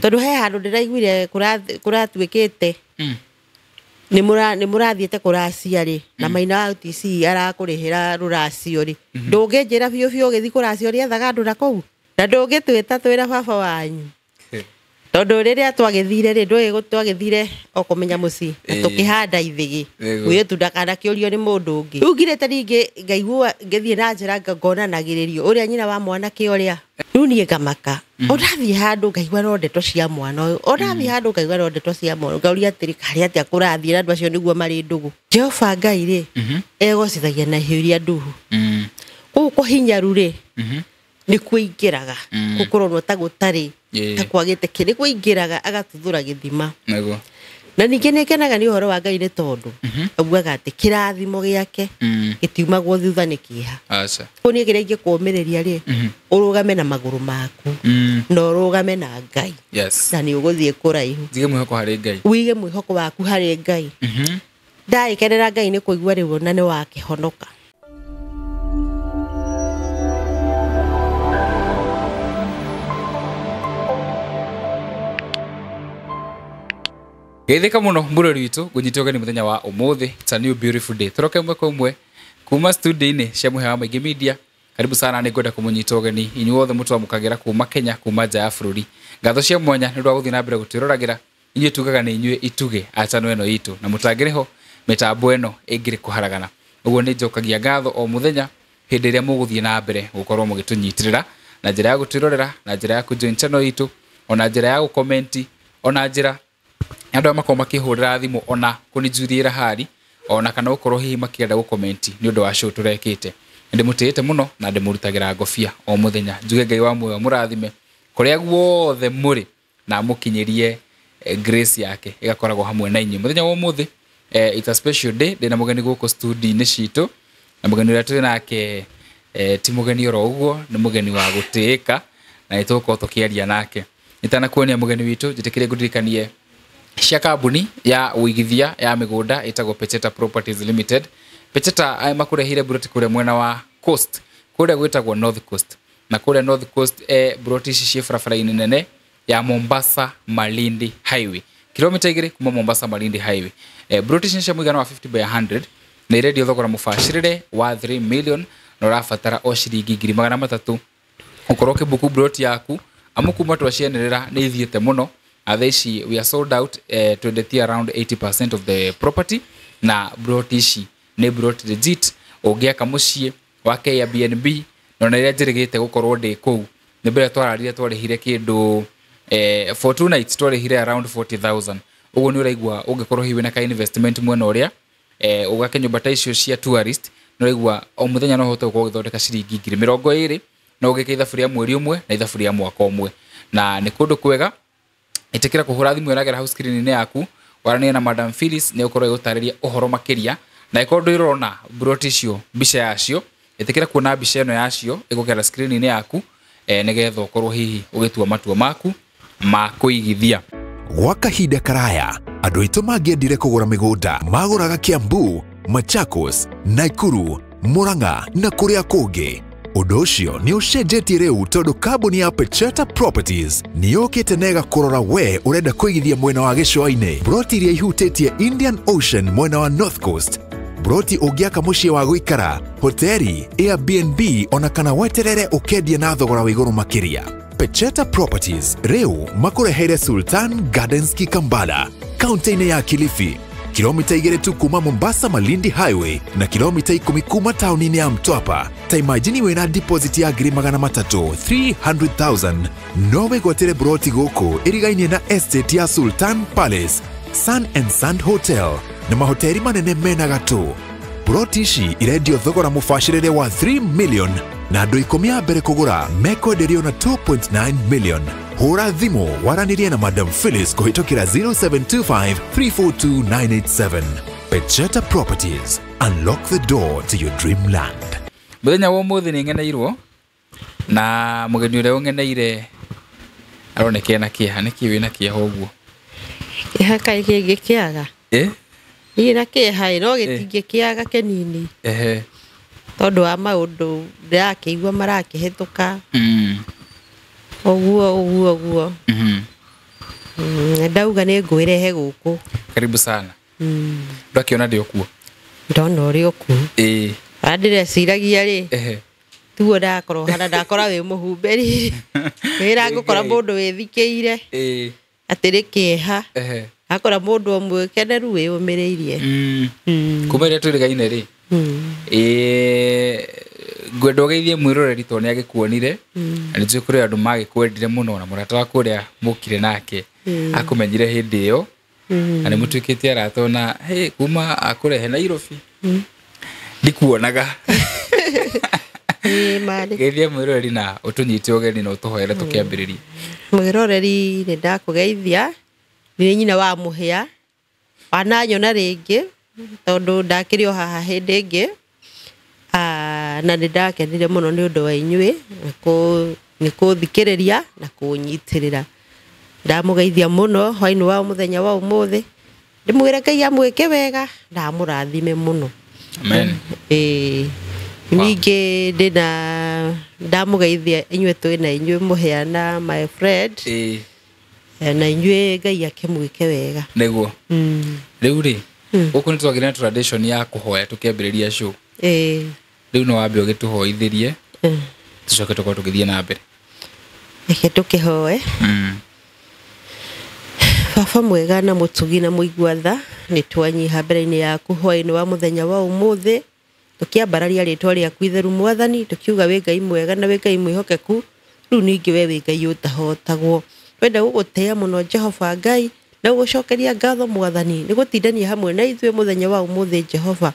Tondũ he handũ ndĩraiguire kũratuĩkĩte nĩ mũrathiĩte kũracia rĩ, na Maina wa OTC arakũrĩhĩra rũracio rĩ, ndũngĩnjĩra biũ biũ ũgĩthiĩ kũracio ũrĩethaga andũ na kũu, na ndũngĩtwĩta twĩra baba wanyu, tondũ rĩrĩa twagĩthire rĩ, ndũĩ twagĩthire o kũmenya mũciĩ na tũkĩhanda ithĩgĩ, mũirĩtu ndakanakĩũrio nĩ mũndũ ũngĩ. Rĩu ngirĩte ningĩ ngaigua ngĩthiĩ na njĩra ngonanagĩrĩrio ũrĩa nyina wa mwanake ũrĩa, rĩu niĩ ngamaka. Ondathiĩ handũ ngaigua no ndeto cia mwana ũyũ, ondathiĩ handũ ngaigua no ndeto cia mwana ũyũ, ngauria atĩrĩ, karĩ atĩa kũrathiĩ na andũ acio nĩguo marĩ ndũgũ. Jehova Ngai rĩ, egocithagia na ihu iria nduhu. Kũu kũhinyaru rĩ, nĩ kũingĩraga, kũu kũronwo ta gũtarĩ, ta kwagĩte kĩ, nĩ kũingĩraga agatuthũra gĩthima. Na ningĩ nĩ ngenaga nĩ ũhoro wa Ngai nĩ tondũ augaga atĩ kĩrathimo gĩake gĩtiumagwo thutha nĩ kĩeha. Kũu niĩ kĩrĩa ingĩkũũmĩrĩria rĩ, ũrũgame na magũrũ maku, na ũrũgame na Ngai. Na nĩ ũgũthiĩ kũraihu. Njige mwĩhoko harĩ Ngai. Wĩige mwĩhoko waku harĩ Ngai. Ndagĩkenera Ngai nĩ kũigua rĩu ona nĩ wakĩhonoka. Geithĩka mũno mũrori witũ, ngũnyite ũgeni mũthenya wa ũmũthĩ. It's a new beautiful day. Tũroke ĩmwe kwa ĩmwe kuma studio-inĩ cia Mũhĩa wa Maingĩ Media. Karibu sana, nĩ ngwenda kũmũnyita ũgeni inyuothe mũtwamũkagĩra kuma Kenya, kuma nja ya bũrũri. Ngatho cia mwanya nĩ ũndũ wa gũthiĩ na mbere gũtwĩroragĩra. Inyuĩ tugaga nĩ inyuĩ itugĩ a channel ĩno itũ, na mũtangĩrĩ ho mĩtambo ĩno ĩngĩrĩ kũharagana. Ũguo nĩ njokagia ngatho o mũthenya hĩndĩ ĩrĩa mũgũthiĩ na mbere gũkorwo mũgĩtũnyitĩrĩra na njĩra ya gũtwĩrorera, na njĩra ya kũjoin channel itũ, ona njĩra ya gũkomenti, ona njĩra andũ arĩa makoragwo makĩhũrĩra thimũ, ona kũnijuriĩra hali, ona kana gũkorwo hihi makĩenda gũkomenti nĩ ũndũ wa show tũrekĩte. Ndĩmũtĩĩte mũno na ndĩmũrutagĩra ngobia o mũthenya. Njuge Ngai wa muoyo mũrathime kũrĩa guothe mũrĩ na amũkinyĩrie grace yake ĩgakoragwo hamwe na inyuĩ. Mũthenya wa ũmũthĩ, it's a special day. Ndĩna mũgeni gũkũ studio-inĩ citũ, na mũgeni ũrĩa twĩ nake, ti mũgeni oro ũguo, nĩ mũgeni wa gũtĩĩka na nĩ tũgũkorwo tũkĩaria nake. Nĩtanakuonia mũgeni witũ, njĩtĩkĩrie ngũririkanie cia kambuni ya ũigithia ya mĩgũnda ĩtagwo Pecheta Properties Limited. Pecheta makũrehire buroti kũrĩa mwena wa Coast, kũrĩa gwĩtagwo North Coast, na kũrĩa North Coast, buroti ici ciĩ barabara-inĩ nene ya Mombasa Malindi Highway, kilomita 2 kuma Mombasa Malindi Highway. Buroti ici nĩ cia mũigana wa 50 by 100 na irendio thogora mũbacĩrĩre wa 3 million, na ũrabatara o ciringi ngiri magana matatũ ũkorwo ũkĩbuku buroti yaku. Amu kuma twacianĩrĩra nĩ ithiĩte mũno. Thaa ici we are sold out, twendetie around 80% of the property, na buroti ici nĩ buroti legit. Ũngĩaka mũciĩ wake Airbnb, na ona rĩrĩa njĩrĩgĩte gũkorwo ndĩ kũu, nĩ mbere twararire twarĩhire kĩndũ, for 2 nights twarĩhire around 40,000. Ũguo nĩ ũraigua ũngĩkorwo hihi wĩna ka investment mwena ũrĩa, ũgake nyũmba ta icio cia tourist, nĩ ũraigua o mũthenya no ũhote gũkorwo ũgĩthondeka ciringi ngiri mĩrongo ĩrĩ, na ũgĩke ithabu rĩa mweri ũmwe na ithabu rĩa mwaka ũmwe. Na nĩ kũndũ kwega. Ĩtĩkĩra kũhũra thimũ ĩragera hau screen-inĩ yaku, waranĩrie na Madam Phyllis, nĩ ũkorwo ĩgũtarĩria ũhoro makĩria. Na ĩkorwo ndũrona buroti icio mbica yacio, ĩtĩkĩra kuona mbica ĩno yacio ĩgũkera screen-inĩ yaku, nĩgetha ũkorwo hihi ũgĩtua matua maku ma kũigithia. Gwa kahinda karaya, andũ aitũ mangĩendire kũgũra mĩgũnda magũraga Kiambu, Machakos, Nakuru, Murang'a na kũrĩa kũngĩ. Ũndũ ũcio nĩ ũcenjetie rĩu tondũ kambuni ya Pecheta Properties nĩ yũkĩte na ĩgakũrora we ũrenda kũigithia mwena wa gĩcũa-inĩ, broti iria ihutĩtie Indian Ocean mwena wa North Coast, broti ũngĩaka mũciĩ wa gũikara, hoteli, Airbnb ona kana weterere ũkendia na thogora wa igũrũ makĩria. Pecheta Properties rĩu makũreheire Sultan Gardens Kikambala, kaunti-inĩ ya Kilifi, kilomita 2 tu kuma Mombasa Malindi Highway na kilomita 10 kuma tauni-inĩ ya Mtwapa. Ta imagine wĩna deposit ya ngiri magana matatũ 300,000 no wĩgwatĩre broti gũkũ ĩrigainie na estate ya Sultan Palace, Sun and Sand Hotel na mahoteli manene mena gatũ. Broti ici irendio thogora mũbacĩrĩre wa 3 million na andũ 10 a mbere kũgũra mekwenderio na 2.9 million. Hũra thimũ waranĩrie na Madam Phyllis kũhĩtũkĩra 0725 342 987. Pecheta Properties, unlock the door to your dreamland. Mũthenya wa ũmũthĩ nĩ ng'eneirwo na mũgeni ũrĩa ũng'eneire aroneka ena kĩeha. Nĩkĩ wĩna kĩeha ũguo? Kĩeha kaĩ kĩngĩkĩaga? Niĩ na kĩeha ĩ, no gĩtingĩkĩaga kĩnini. Tondũ wa maũndũ ndĩrakĩigua marakĩhĩtũka. Ũguo, ũguo, ũguo. Ndauga nĩ ngwĩrehe gũkũ. Karibu sana. Ndwakiona ndĩ okuo? Ndona ũrĩ okuo. Ĩĩ. Ndĩreciragia rĩ. Tuo ndakorwo hana ndakora wĩ mũhumbĩri. Wĩra ngũkora mũndũ wĩthikĩire. Ĩĩ. Atĩrĩ kĩeha. Akora mũndũ ũmwe keneru wĩyũmĩrĩirie. Kuma rĩrĩa twĩrĩgaine rĩ. Ngwenda ũgeithie mwĩroreri tondũ nĩ agĩkuonire. Na nĩ njũĩ kũrĩ andũ magĩkwendire mũno na mũrata waku ũrĩa mũkire nake akũmenyire hĩndĩ ĩyo. Na nĩ mũtuĩkĩte arata ona hey, kuma akũrehe Nairobi. Ndikuonaga. Geithia mwĩroreri na ũtũnyite ũgeni na ũtũhoere tũkĩambĩrĩria. Mwĩroreri nĩ ndakũgeithia. Nĩ nyina wa Mũhĩa. Wananyona rĩngĩ tondũ ndakĩrĩ o haha hĩndĩ ĩngĩ. Na nĩ ndakenire mũno nĩ ũndũ wa inyuĩ nĩ kũthikĩrĩria na kũnyitĩrĩra. Ndamũgeithia mũno hwainĩ wa mũthenya wa ũmũthĩ. Ndĩmwĩre Ngai amwĩke wega na amũrathime mũno. Amen. Ningĩ ndĩna ndamũgeithia inyuĩ twĩna inyuĩ Mũhĩa na my friend. Na inyuĩ Ngai akĩmwĩke wega. Nĩguo. Rĩu rĩ, gũkũ nĩ twagĩire na tradition ya kũhoya tũkĩambĩrĩria show. Rĩu no wambe ũgĩtũhoithĩrie. Tũcoke tũkorwo tũgĩthiĩ na mbere. Reke tũkĩhoe. Baba mwega na mũtugi na mũigua tha, nĩ twanyiha mbere-inĩ yaku hwaĩ-inĩ wa mũthenya wa ũmũthĩ. Tũkĩambararia rĩtwa rĩaku itheru mwathani, tũkiuga wĩ Ngai mwega na wĩ Ngai mwĩhokeku, rĩu ningĩ we wĩ Ngai ũtahotagwo. Twenda gũgũtĩĩa mũno Jehova Ngai na gũgũcokeria ngatho mwathani nĩ gũtindania hamwe na ithuĩ mũthenya wa ũmũthĩ Jehova.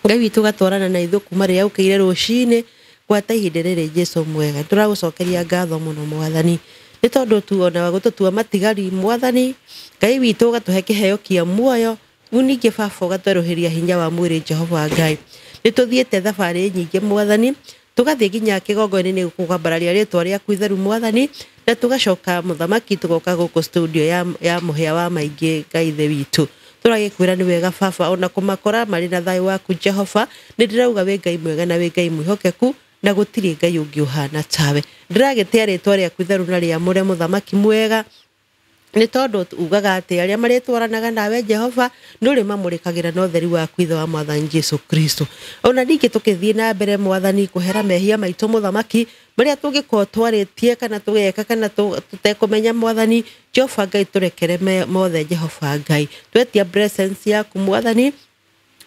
Ngai witũ gatwarana na ithuĩ kuma rĩrĩa ũkĩire rũcinĩ gwata ihinda rĩrĩ Jesu mwega. Tũragũcokeria ngatho mũno mwathani nĩ tondũ tu ona gũtũtua matigari mwathani. Ngai witũ ũgatũhe kĩheo kĩa muoyo, rĩu ningĩ baba ũgatwerũhĩria hinya wa mwĩrĩ Jehova Ngai. Nĩ tũthiĩte thabarĩ nyingĩ mwathani, tũgathiĩ nginya kĩgongona-inĩ gũkwambararia rĩtwa rĩaku itheru mwathani, na tũgacoka mũthamaki tũgoka gũkũ studio ya Mũhĩa wa Maingĩ Ngai ithe witũ. Tũragĩkwĩra nĩ wega baba ona kũmakora marĩ na thayũ waku Jehova. Nĩ ndĩrauga wĩ Ngai mwega na wĩ Ngai mwĩhokeku na gũtirĩ Ngai ũngĩ ũhana tawe. Ndĩragĩtĩa rĩtwa rĩaku itheru na rĩamũre mũthamaki mwega nĩ tondũ ugaga atĩ arĩa marĩtwaranaga nawe Jehova nĩ ũrĩmamũrĩkagĩra na ũtheri waku ithe wa mwathani Jesu Kristo. Ona ningĩ tũkĩthiĩ na mbere mwathani kũhera mehia maitũ mũthamaki marĩa tũngĩkorwo twarĩtie kana tũgeka kana tũtekũmenya mwathani Jehova Ngai tũrekere mothe Jehova Ngai. Twetia presence yaku mwathani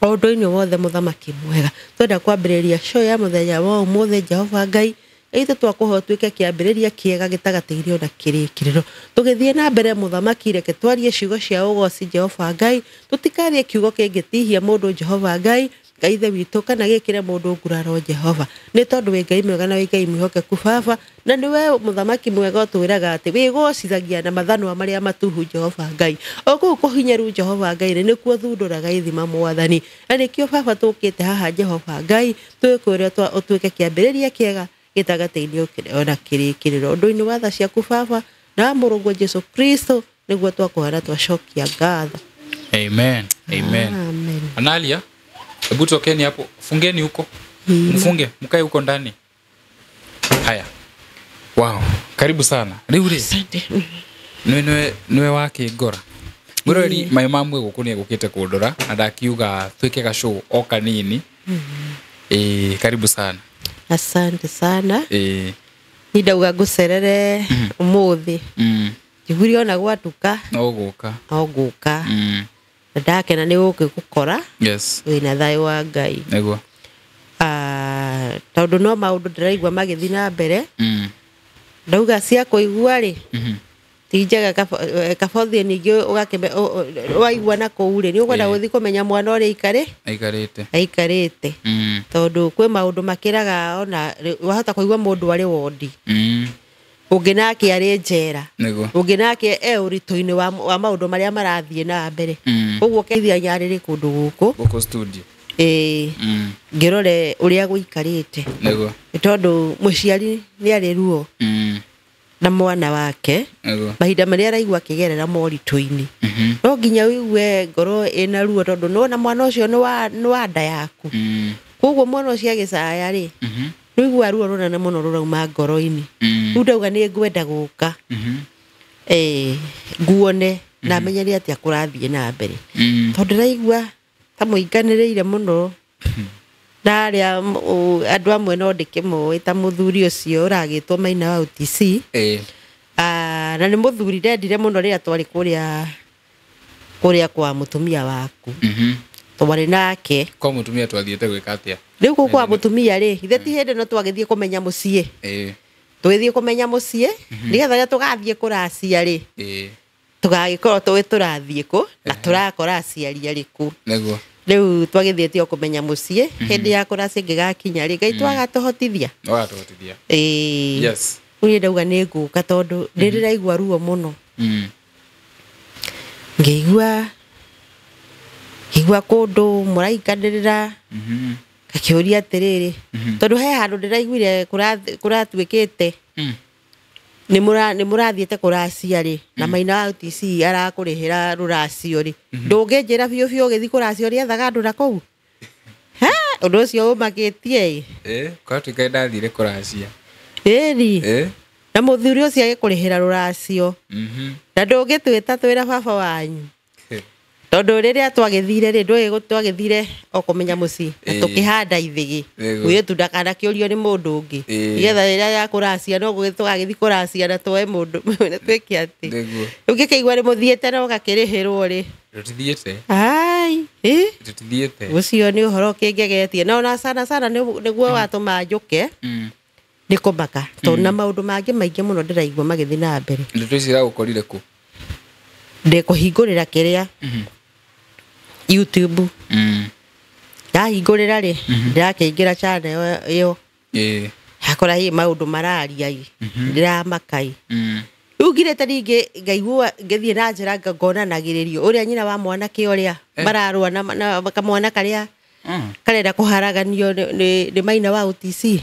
o ũndũ-inĩ wothe mũthamaki mwega. Twenda kwambĩrĩria show ya mũthenya wa ũmũthĩ Jehova Ngai. Ithe twakũhoya ũtuĩke kĩambĩrĩria kĩega gĩtagatĩ-inĩ ona kĩrĩkĩrĩro. Tũgĩthiĩ na mbere mũthamaki reke twarie ciugo cia ũgoci Jehova Ngai. Tũtikarie kiugo kĩngĩtihia mũndũ Jehova Ngai Ngai ithe witũ kana gĩkĩre mũndũ nguraro Jehova. Nĩ tondũ wĩ Ngai mwega na wĩ Ngai mwĩhokeku baba, na nĩwe mũthamaki mwega ũtwĩraga atĩ wĩgocithagia na mathanwa marĩa matuhu Jehova Ngai. O kũu kũhinyaru Jehova Ngai nĩkuo thundũraga ithima mwathani. Na nĩkĩo baba tũkĩte haha Jehova Ngai twĩkwĩre ũtuĩke kĩambĩrĩria kĩega gĩtagatĩ-inĩ ona kĩrĩkĩrĩro. Ũndũ-inĩ wa tha ciaku baba na mũrũguo Jesu Kristo nĩguo twakũhana twacokia ngatho. Amen. Amen. Amen. Analia, hebu tokeni hapo, fungeni huko. Mfunge, mkae huko ndani. Haya. Wow, karibu sana. Rĩu rĩ. Asante. Nĩwe wakĩngora. Mwĩroreri my mom gũkũ nĩ egũkĩte kũndora na ndakiuga twĩke ga show o kanini. Karibu sana. Asante sana. Ni ndauga ngũcerere ũmũthĩ. Njiguire ona gwatuka. No gũka. No ngũka. Na ndakena nĩ gũgĩgũkora. Yes. Wĩna thayũ wa Ngai. Nĩguo. Tondũ no maũndũ ndĩraigua magĩthiĩ na mbere. Ndauga cia kũigua rĩ. Ti njega kabothiĩ ningĩ waigua na kũu rĩ, nĩ ũkwenda gũthiĩ kũmenya mwana ũrĩa aikarĩte. Aikarĩte. Tondũ kwĩ maũndũ makĩraga ona wahota kũigua mũndũ arĩ wondi. Ũngĩ nake arĩ njera. Nĩguo. Ũngĩ nake e ũritũ-inĩ wa maũndũ marĩa marathiĩ na mbere. Koguo keithia nyarĩrĩ kũndũ gũkũ. Gũkũ studio. Ngĩrore ũrĩa gũikarĩte. Nĩguo. Nĩ tondũ mũciari nĩ arĩ ruo. Na mwana wake. Mahinda marĩa araigua akĩgerera moritũ-inĩ. No nginya ũigue ngoro ĩna ruo tondũ nĩwona mwana ũcio nĩ wa nda yaku. Koguo mwana ũcio agĩcaya rĩ, nĩũiguaga ruo rũnene mũno rũrauma ngoro-inĩ. Rĩu ndauga nĩ ngwenda gũka. Nguone na menye nĩ atĩa kũrathiĩ na mbere. Tondũ ndĩraigua ta mũinganĩrĩire mũno na arĩa andũ amwe no ndĩkĩmoĩ ta mũthuri ũcio ũragĩtwo Maina wa OTC. Na nĩ mũthuri ndendire mũno rĩrĩa twarĩ kũrĩa kwa mũtumia waku. Twarĩ nake. Kwa mũtumia twathiĩte gwĩka atĩa? Rĩu kũu kwa mũtumia rĩ, ithe ti hĩndĩ no twagĩthiĩ kũmenya mũciĩ. Tũgĩthiĩ kũmenya mũciĩ nĩgetha rĩrĩa tũgathiĩ kũracia rĩ, tũgagĩkorwo tũĩ tũrathiĩ kũ na tũrakora aciari arĩkũ. Nĩguo. Rĩu twagĩthiĩte o kũmenya mũciĩ, hĩndĩ ya kũracia ĩngĩgakinya rĩ, Ngai twagatũhotithia. Wagatũhotithia. Yes. Rĩu niĩ ndauga nĩ ngũka tondũ nĩ ndĩraigua ruo mũno. Ngĩigua kũndũ mũraikanĩrĩra, ngakĩũria atĩrĩrĩ, tondũ he handũ ndĩraiguire kũratuĩkĩte nĩ mũrathiĩte kũracia rĩ, na Maina wa OTC arakũrĩhĩra rũracio rĩ, ndũngĩnjĩra biũ biũ ũgĩthiĩ kũracio ũrĩethaga andũ na kũu. Ũndũ ũcio ũmakĩtie ĩ. Kwatuĩka ndathire kũracia. Ĩni. Na mũthuri ũcio agĩkũrĩhĩra rũracio. Na ndũngĩtwĩta twĩra baba wanyu. Tondũ rĩrĩa twagĩthire rĩ, ndũĩ twagĩthire o kũmenya mũciĩ na tũkĩhanda ithĩgĩ. Mũirĩtu ndakanakĩũrio nĩ mũndũ ũngĩ. Nĩgetha rĩrĩa ya kũracia no tũgagĩthiĩ kũracia na tuoe mũndũ twĩke atĩ. Rĩu ngĩkĩigua nĩ mũthiĩte na ũgakĩrĩhĩrwo rĩ. Tũtithiĩte. Ai, Tũtithiĩte. Ũcio nĩ ũhoro ũkĩngegetie. Na ona sana sana nĩguo watũma njũke. Nĩ kũmaka tondũ na maũndũ mangĩ maingĩ mũno ndĩraigua magĩthiĩ na mbere. Ndeto ici iragũkorire kũ? Ndĩkũhingũrĩra kĩrĩa YouTube. Ndahingũrĩra rĩ, ndĩrakĩingĩra channel ĩyo. Hakora hĩ maũndũ mararia ĩ, ndĩramaka ĩ. Rĩu ngirĩte ningĩ ngaigua ngĩthiĩ na njĩra ngonanagĩrĩrio ũrĩa nyina wa mwanake ũrĩa mararũa na kamwana karĩa karenda kũharaganio nĩ Maina wa OTC.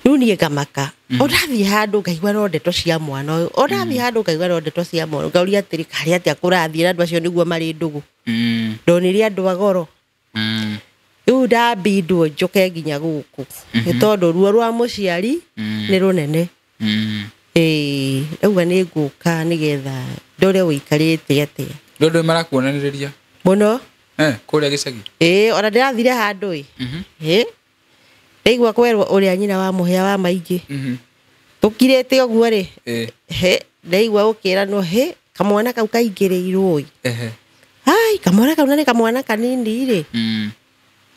Rĩu niĩ ngamaka. Ondathiĩ handũ ngaigua no ndeto cia mwana ũyũ. Ondathiĩ handũ ngaigua no ndeto cia mwana. Ngauria atĩrĩ, karĩ atĩa kũrathiĩ na andũ acio nĩguo marĩ ndũgũ. Ndonire andũ a goro. Rĩu ndambindwo njũke nginya gũkũ. Nĩ tondũ ruo rwa mũciari nĩ rũnene. Ndauga nĩ ngũka nĩgetha ndore ũikarĩte atĩa. Ndũĩ marakuonanĩrĩria? Mũno. Kũrĩa gĩcagi? Ona ndĩrathire handũ ĩ. Ndaigua kwerwo ũrĩa nyina wa mũhĩa wa maingĩ. Tũkirĩte ũguo rĩ, ndaigua gũkĩranwo hĩ, kamwana kau kaingĩrĩirwo ĩ. Ai, kamwana kau na nĩ kamwana kanini rĩ.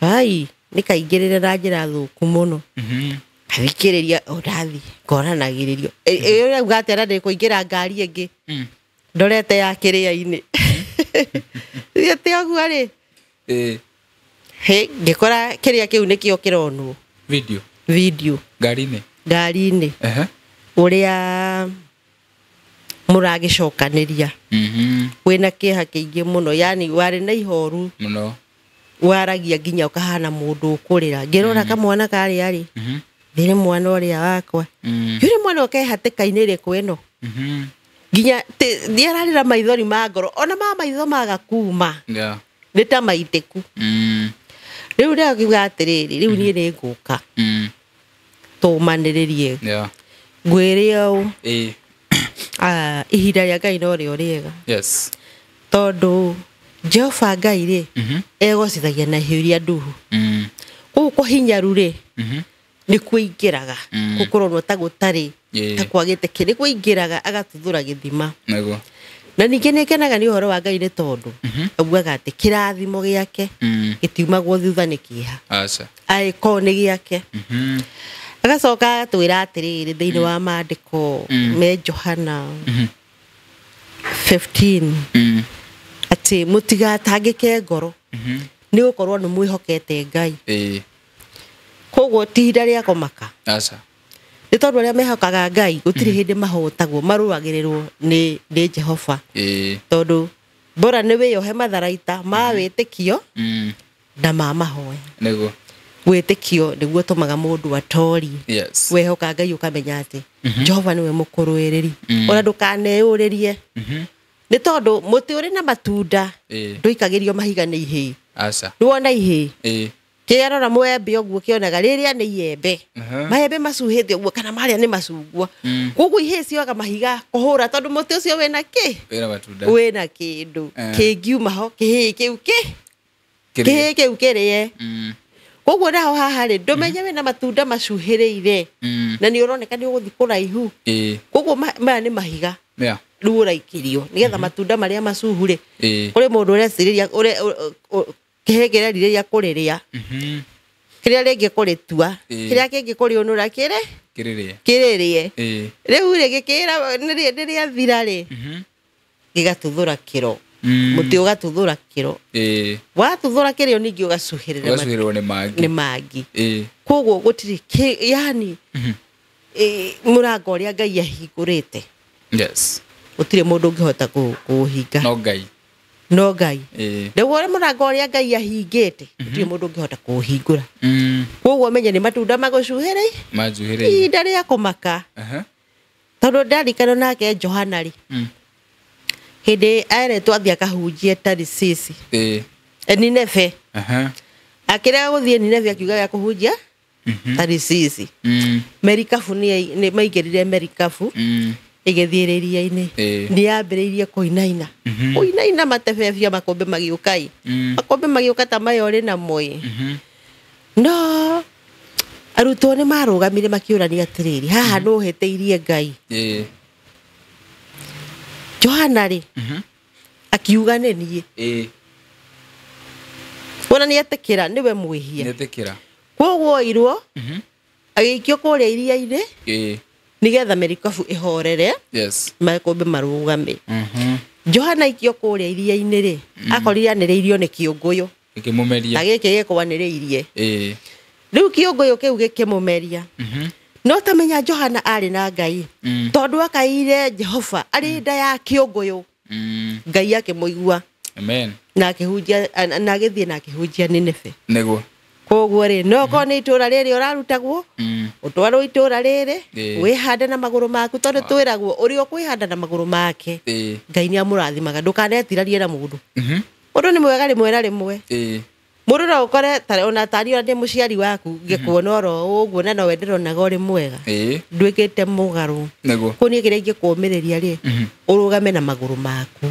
Ai, nĩ kaingĩrĩre na njĩra thũku mũno. Ngathikĩrĩria o ndathiĩ ngoranagĩrĩrio. Ĩyo ĩrauga atĩa na ndĩkũingĩra ngari ĩngĩ. Ndorete ya kĩrĩa-inĩ. Thiĩte ũguo rĩ. Hĩ, ngĩkora kĩrĩa kĩu nĩkĩo kĩronwo. Video. Video. Ngari-inĩ. Ngari-inĩ. Ũrĩa mũragĩcokanĩria. Wĩna kĩeha kĩingĩ mũno, yani warĩ na ihoru. Mũno. Waragia nginya ũkahana mũndũ ũkũrĩra. Ngĩrora kamwana karĩa rĩ, thĩrĩ mwana ũrĩa wakwa. Yũrĩ mwana ũke hatĩka-inĩ ĩrĩkũ ĩno? Nginya ndiararĩra maithori ma ngoro, ona ma maitho maga kuma. Nĩ ta maitĩku. Rĩu ndĩrakiuga atĩrĩrĩ, rĩu niĩ nĩ ngũka. Tũmanĩrĩrie. Ngwĩre ũũ. Ihinda rĩa Ngai no rĩo rĩega. Yes. Tondũ Jehova Ngai rĩ, egocithagia na ihu iria nduhu. Kũu kũhinyaru rĩ, nĩ kũingĩraga. Kũu kũronwo ta gũtarĩ, ta kwagĩte kĩ, nĩ kũingĩraga agatuthũra gĩthima. Nĩguo. Na ningĩ nĩ ngenaga nĩ ũhoro wa Ngai nĩ tondũ augaga atĩ kĩrathimo gĩake gĩtiumagwo thutha nĩ kĩeha. Aca. Angĩkorwo nĩ gĩake. Agacoka agatwĩra atĩrĩrĩ thĩinĩ wa maandĩko me Johana 15 atĩ mũtigatangĩke ngoro nĩ gũkorwo nĩ mwĩhokete Ngai. Koguo ti ihinda rĩa kũmaka. Aca. Nĩ tondũ arĩa mehokaga Ngai gũtirĩ hĩndĩ mahotagwo, marũagĩrĩrwo nĩ Jehova. Tondũ bora nĩ wĩyohe matharaita ma wĩtĩkio na ma mahoya. Nĩguo. Wĩtĩkio nĩguo ũtũmaga mũndũ atorie. Yes. Wehoka Ngai ũkamenya atĩ Jehova nĩwe mũkũrũĩrĩri. Ona ndũkaneyũrĩrie. Nĩ tondũ mũtĩ ũrĩ na matunda ndũikagĩrio mahiga nĩ ihĩĩ. Aca. Nĩwona ihĩĩ? Kĩarora mwembe ũguo kĩonaga rĩrĩa nĩ iembe. Maembe macuhĩte ũguo kana marĩa nĩ macungwa. Koguo ihĩĩ cioyaga mahiga kũhũra tondũ mũtĩ ũcio wĩna kĩ? Wĩna matunda. Wĩna kĩndũ kĩngiuma ho kĩhĩĩ kĩu kĩ? Kĩhĩĩ kĩu kĩrĩe. Koguo naho haha rĩ ndũmenye wĩna matunda macuhĩrĩire na nĩ ũroneka nĩ ũgũthiĩ kũraihu. Koguo maya nĩ mahiga. Rĩu ũraikĩrio nĩgetha matunda marĩa macuhu rĩ kũrĩ mũndũ ũrecirĩria kĩhĩĩ kĩrerirĩria kũrĩrĩa kĩrĩa rĩngĩ kũrĩtua kĩrĩa kĩngĩ kũrĩũnũra kĩrĩrĩe rĩu rĩ gĩkĩra nĩrĩathira rĩ gĩgatuthũra kĩro mũtĩ ũgatuthũra kĩro watuthũra kĩrĩo ningĩ ũgacuhĩrĩra nĩ mangi koguo gũtirĩ yani mũrango ũrĩa Ngai ahingũrĩte. Yes. Gũtirĩ mũndũ ũngĩhota kũũhinga. No Ngai. No Ngai. Rĩu ũrĩa mũrango ũrĩa Ngai ahingĩte, gũtirĩ mũndũ ũngĩhota kũũhingũra. Koguo menye nĩ matunda magũcuhĩrĩire. Manjuhĩrĩire. Ihinda rĩa kũmaka. Tondũ ndarikana nake Johana rĩ. Hĩndĩ aeretwo athiĩ akahunjie Tarisisi. Nineve. Akĩrega gũthiĩ Nineve akiuga gĩa kũhunjia Tarisisi. Merikabu nĩ maingĩrire merikabu. Ĩgĩthiĩ iria-inĩ nĩ yambĩrĩirie kũinaina kũinaina matebebia makũmbĩ magĩũka ĩ makũmbĩ magĩũka ta maya ũrĩ namo ĩ no arutwo nĩ marũgamire makĩũrania atĩrĩrĩ haha nũ ũhĩtĩirie Ngai. Johana rĩ akiuga nĩ niĩ. Wona nĩ etĩkĩra nĩwe mwĩhia. Nĩetĩkĩra. Koguo oirwo agĩikio kũrĩa iria-inĩ nigetha merikabu ihorere. Yes. Makũmbĩ marũgame. Johana aikio kũrĩa iria-inĩ rĩ akorire anĩrĩirio nĩ kĩũngũyũ gĩkĩmũmeria ta gĩkĩ gĩkwanĩrĩirie. Rĩu kĩũngũyũ kĩu gĩkĩmũmeria. No tamenya Johana arĩ na Ngai tondũ akaire Jehova arĩ nda ya kĩũngũyũ. Ngai akĩmũigua. Amen. Na akĩhunjia na agĩthiĩ na akĩhunjia Nineve. Nĩguo. Koguo rĩ no korwo nĩ itũra rĩrĩ ũrarutagwo ũtwarwo itũra rĩrĩ wĩhande na magũrũ maku tondũ twĩragwo ũrĩa ũkwĩhanda na magũrũ make Ngai nĩ amũrathimaga. Ndũkanetirarie na mũndũ. Mũndũ nĩ mwega rĩmwe na rĩmwe. Mũndũ no ũkore ona tani ona ndĩ mũciari waku ngĩkuona oro ũguo na nowe ndĩronaga ũrĩ mwega nduĩkĩte mũgarũ. Nĩguo. Kũu niĩ kĩrĩa ingĩkũũmĩrĩria rĩ ũrũgame na magũrũ maku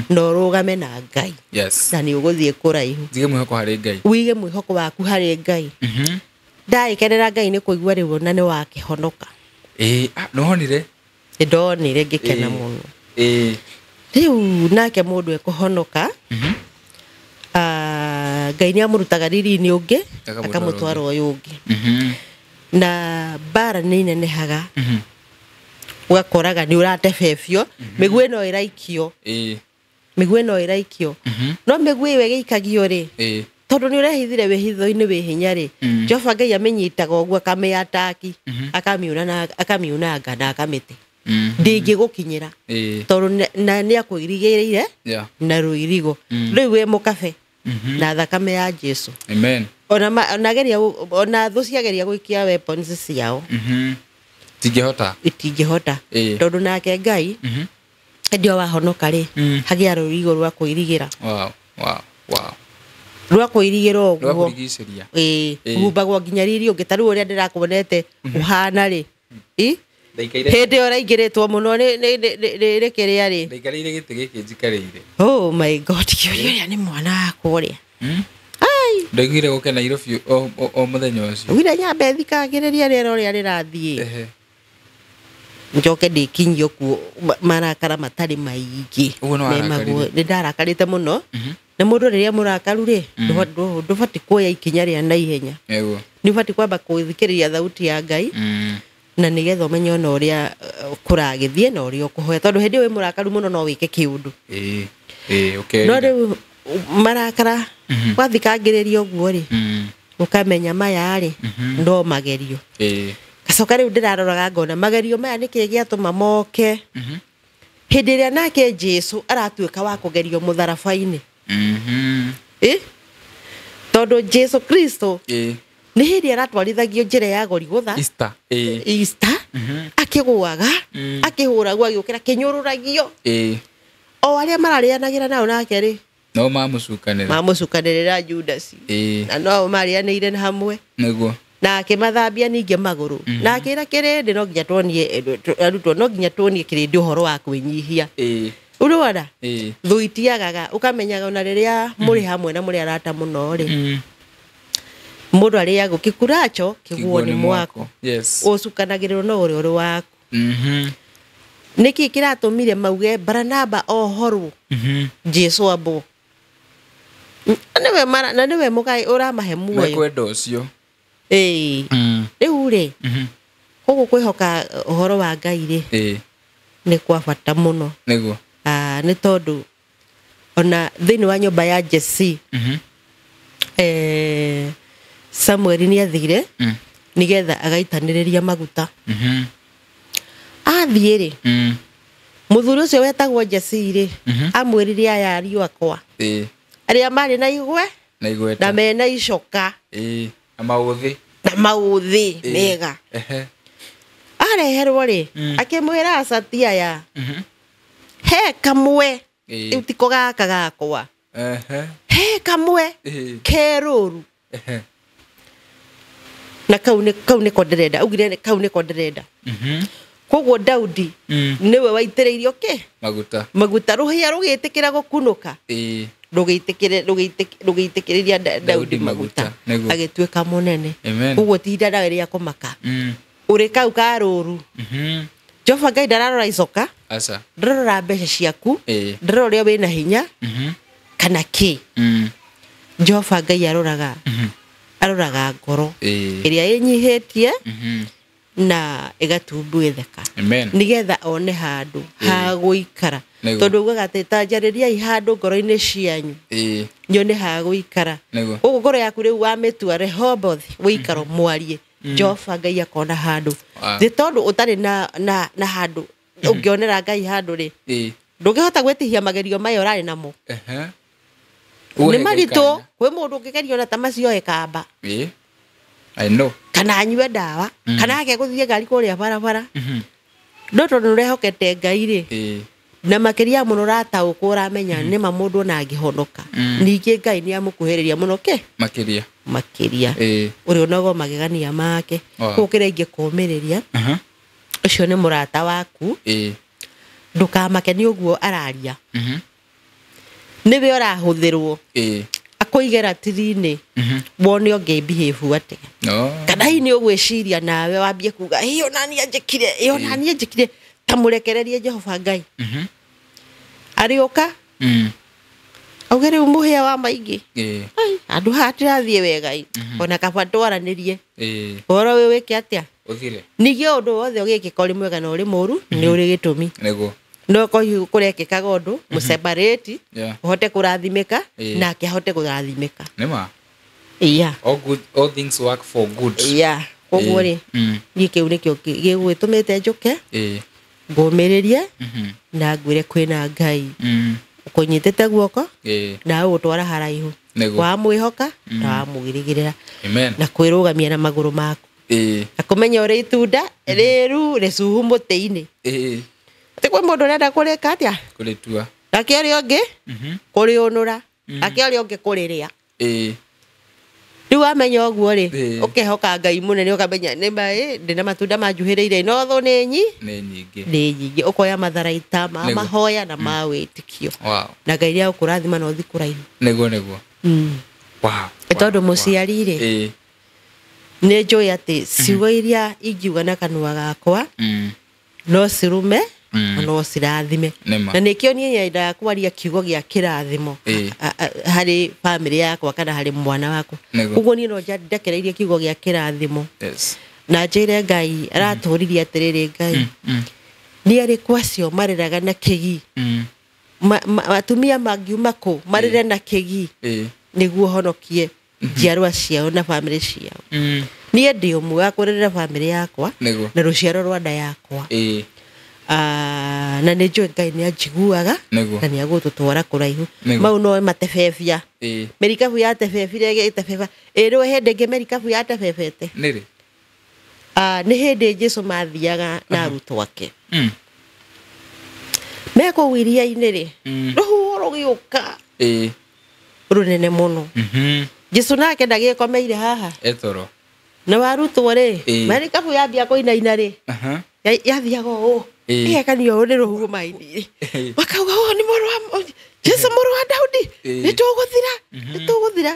na ũrũgame na Ngai. Yes. Na nĩ ũgũthiĩ kũraihu. Njige mwĩhoko harĩ Ngai. Wige mwĩhoko waku harĩ Ngai. Ndagĩkenera Ngai nĩ kũigua rĩu ona nĩ wakĩhonoka. Nĩwonire? Nĩndonire ngĩkena mũno. Rĩu nake mũndũ ekũhonoka Ngai nĩ amũrutaga riri-inĩ ũngĩ akamũtwara ũyũ ũngĩ. Na mbara nĩ inenehaga. Ũgakoraga nĩ ũratebebio mĩguĩ no ĩraikio. Mĩguĩ no ĩraikio. No mĩguĩ ĩyo ĩgĩikagio rĩ tondũ nĩ ũrehithire wĩhitho-inĩ wĩ hinya rĩ Jehova Ngai amĩnyitaga ũguo akamĩataki akamiunanga na akamĩte. Ndĩngĩgũkinyĩra tondũ nĩ akũirigĩrĩire na rũirigo. Rĩu wĩ mũkabe na thakame ya Jesu. Amen. Ona geria ona thũ ciageria gũikia weapons ciao Itingĩhota. Itingĩhota tondũ nake Ngai hĩndĩ ĩyo wahonoka rĩ hagĩa rũirigo rwa kũirigĩra. Wow, wow, wow. Rwa kũirigĩra ũguo. Rwa kũrigicĩria. Humbagwo nginya riri ũngĩ ta rĩu ũrĩa ndĩrakuonete ũhana rĩ. Hĩndĩ ĩyo ũraingĩrĩtwo mũno nĩ kĩrĩa rĩ. Ndaikarĩire gĩtĩ gĩkĩ njikarĩire. Oh my God, kĩũria ũrĩa nĩ mwana wakwa ũrĩa. Ai. Ndaiguire gũkena Nairobi o mũthenya ũcio. Ugire nyambe thikagĩrĩria rĩera ũrĩa rĩrathiĩ. Njoke ndĩkinyio kuo marakara matarĩ maingĩ. Nĩ ndarakarĩte mũno. Na mũndũ rĩrĩa mũrakaru rĩ ndũbatiĩ kuoya ikinya rĩa naihenya. Nĩ ũbatiĩ kwamba gũthikĩrĩria thauti ya Ngai. Na nĩgetha ũmenye ona ũrĩa kũragĩthiĩ na ũrĩa ũkũhoya tondũ hĩndĩ ĩyo wĩ mũrakaru mũno no wĩke kĩũndũ. No rĩu marakara wathikangĩrĩria ũguo rĩ ũkamenya maya rĩ no magerio. Gacoka rĩu ndĩraroraga ngona magerio maya nĩkĩ gĩatũma moke. Hĩndĩ ĩrĩa nake Jesu aratuĩka wa kũgerio mũtharaba-inĩ. Tondũ Jesu Kristo nĩ hĩndĩ aratwarithagio njĩra ya Gorigotha. Easter. Easter. Akĩgũaga, akĩhũragwo, agĩũkĩra, kĩnyũrũragio. O arĩa mararĩanagĩra nao nake rĩ No mamũcukanĩra. Mamũcukanĩrĩra Judas. Ĩĩ. Na no marĩanĩire na hamwe. Nĩguo. Na akĩmathambia ningĩ magũrũ. Na akĩra kĩrĩndĩ no nginya tuonie arutwo, no nginya tuonie kĩrĩndĩ ũhoro wa kwĩnyihia. Ĩĩ. Ũrona? Ĩĩ. Thũ itiagaga, ũkamenyaga ona rĩrĩa mũrĩ hamwe na mũrĩ arata mũno rĩ, mũndũ arĩagwo kĩkuracho kĩguo nĩ mwako. Yes. Ũcukanagĩrĩrwo no ũrĩa ũrĩ waku. Nĩkĩ kĩratũmire mauge Baranaba ohorwo, Jesu ambwo? Na nĩwe mũgai ũramahe muoyo. Mekwenda ũcio. Ĩĩ. Rĩu rĩ, koguo kwĩhoka ũhoro wa Ngai rĩ, Ĩĩ. nĩ kwa bata mũno. Nĩguo. Nĩ tondũ ona thĩinĩ wa nyũmba ya Jesse, Samuel nĩ athire nĩgetha agaitanĩrĩria maguta. Athiĩ rĩ, mũthuri ũcio wetagwo Jesse rĩ, amwĩrire aya ariũ akwa Ĩĩ. arĩa marĩ na igwe Na igweta. na mena icoka. Ĩĩ. Na maũthĩ. Na maũthĩ mega. Ehe. Areherwo rĩ, akĩmwĩra acati aya, he kamwe, Ĩĩ. rĩu tiko gaka gakwa, Ehe. he kamwe Ĩĩ. kerũru. Ehe. Na kau nĩ kau nĩko ndĩrenda, augire kau nĩko ndĩrenda. Koguo Daudi nĩwe waitĩrĩirio kĩ? Maguta. Maguta. Rũhĩa rũgĩtĩkĩra gũkunũka, Ĩĩ. rũgĩitĩkĩrĩria Daudi maguta, Nĩguo. agĩtuĩka mũnene. Amen. Koguo ti ihinda nawe rĩa kũmaka, ũrĩ kau karũru. Jehova Ngai ndararora icoka, Aca. ndararora mbeca ciaku, Ĩĩ. ndarora ũrĩa wĩna hinya kana kĩ. Jehova Ngai aroraga, aroraga ngoro Ĩĩ. ĩrĩa ĩnyihĩtie na ĩgatumbuĩtheka, Amen. nĩgetha one handũ ha gũikara. Nĩguo. Tondũ ugaga atĩ ta njarĩriai handũ ngoro-inĩ cianyu, Ĩĩ. nyone ha gũikara. Nĩguo. Koguo ngoro yaku rĩu wamĩtua Rehoboth wĩikaro mwarie, Jehova Ngai akona handũ. Wow. Nĩ tondũ ũtarĩ na handũ ũngĩonera Ngai handũ rĩ, Ĩĩ. ndũngĩhota gwĩtihia magerio maya ũrarĩ namo. Ehe. Nĩ maritũ kwĩ mũndũ ũngĩgerio na ta macio ekamba, Ĩĩ. I know. kana anyue ndawa, kana age gũthiĩ ngari kũrĩa barabara. No tondũ nĩũrehokete Ngai rĩ, Ĩĩ. na makĩria mũno ũrataũkwo, ũramenya nĩma mũndũ ona angĩhonoka, ningĩ Ngai nĩ amũkuhĩrĩria mũno kĩ? Makĩria. Makĩria. Ĩĩ. Ũrĩa onagwo magegania make. Wow. Koguo kĩrĩa ingĩkũmĩrĩria, Aha. ũcio nĩ mũrata waku, Ĩĩ. ndũkamake nĩ ũguo araria, nĩwe ũrahũthĩrwo Ĩĩ. akũige ratiri-inĩ, wone ũngĩ behave atĩa. No. Kana hihi nĩ ũgwĩciria nawe wambie kuga ĩ onani anjĩkire, ĩ onani anjĩkire, ta mũrekererie Jehova Ngai. Arĩũka auge rĩu mũhĩa wa maingĩ. Ĩĩ. Ai, handũ haha tirathiĩ wega ĩ, ona kaba twaranĩrie Ĩĩ. ũhoro ũyũ wĩke atĩa. Ũthire. Ningĩ ũndũ wothe ũgĩkĩka ũrĩ mwega na ũrĩ mũru nĩ ũrĩ gĩtũmi. Nĩguo. No ko kũrekĩkaga ũndũ mũseparate, Yeah. ũhote kũrathimĩka, Ĩĩ. nake ahote kũrathimĩka. Nĩma. Iya. All good, all things work for good. Iya. Koguo rĩ, niĩ kĩu nĩkĩo gĩgwĩtũmĩte njũke Ĩĩ. ngũmĩrĩrie na ngwĩre kwĩna Ngai ũkũnyitĩte guoko Ĩĩ. na ũgũtwara haraihu. Nĩguo. Wamwĩhoka na wamwĩrĩgĩrĩra Amen. na kwĩrũgamia na magũrũ maku, Ĩĩ. na kũmenya ũrĩ itunda rĩru rĩcuhu mũtĩ-inĩ. Ĩĩ. Atĩ kwĩ mũndũ ũrenda kũrĩka atĩa, Kũrĩtua. nake ũrĩa ũngĩ kũrĩũnũra, nake ũrĩa ũngĩ kũrĩrĩa. Ĩĩ. Rĩu wamenya ũguo rĩ, Ĩĩ. ũkehoka Ngai mũnene, ũkamenya nĩ ma ĩ ndĩna matunda manjuhĩrĩire, no thũ nĩ nyi Nĩ nyingĩ. nĩ nyingĩ. Ũkoya matharaita ma Nĩguo. mahoya na ma wĩtĩkio, Wow. na Ngai nĩ agũkũrathima na ũthiĩ kũraihu. Nĩguo nĩguo. Wow. Nĩ tondũ mũciari rĩ, Ĩĩ. nĩ njũĩ atĩ ciugo iria ingiuga na kanua gakwa no cirume na no cirathime. Nĩma. Na nĩkĩo niĩ nyendaga kwaria kiugo gĩa kĩrathimo Ĩĩ. harĩ bamĩrĩ yakwa kana harĩ mwana wakwa. Nĩguo. Koguo niĩ no ndekereirie kiugo gĩa kĩrathimo Yes. na njĩre Ngai aratũririe atĩrĩrĩ, Ngai nĩ arĩkũ acio marĩraga na kĩgi, atumia mangiuma kũ marĩre na kĩgi Ĩĩ. nĩguo honokie njiarwa ciao na bamĩrĩ ciao. Niĩ ndĩ ũmwe wa kũrĩrĩra bamĩrĩ yakwa Nĩguo. na rũciaro rwa nda yakwa. Ĩĩ. Na nĩ njũĩ Ngai nĩ anjiguaga Nĩguo. na nĩ agũtũtwara kũraihu. Nĩguo. Mau no matebebia. Ĩĩ. Merikabu yatebebire ĩgĩtebeba ĩrĩ hĩndĩ ĩngĩ merikabu yatebebete. Nĩrĩ. Nĩ hĩndĩ Jesu mathiaga na arutwo ake me kũu iria-inĩ rĩ, rũhuho rũgĩũka. Ĩĩ. Rũnene mũno. Jesu nake ndagĩkomeire haha. Etoro. Na warutwo rĩ, marikabu yambia kũinaina rĩ, yathiaga ũũ. Ĩgekanio ũũ nĩ rũhuho maĩ-inĩ. Makauga ũũ nĩ mũrũ wa Jesu, mũrũ wa Daudi, nĩtũgũthira, nĩtũgũthira.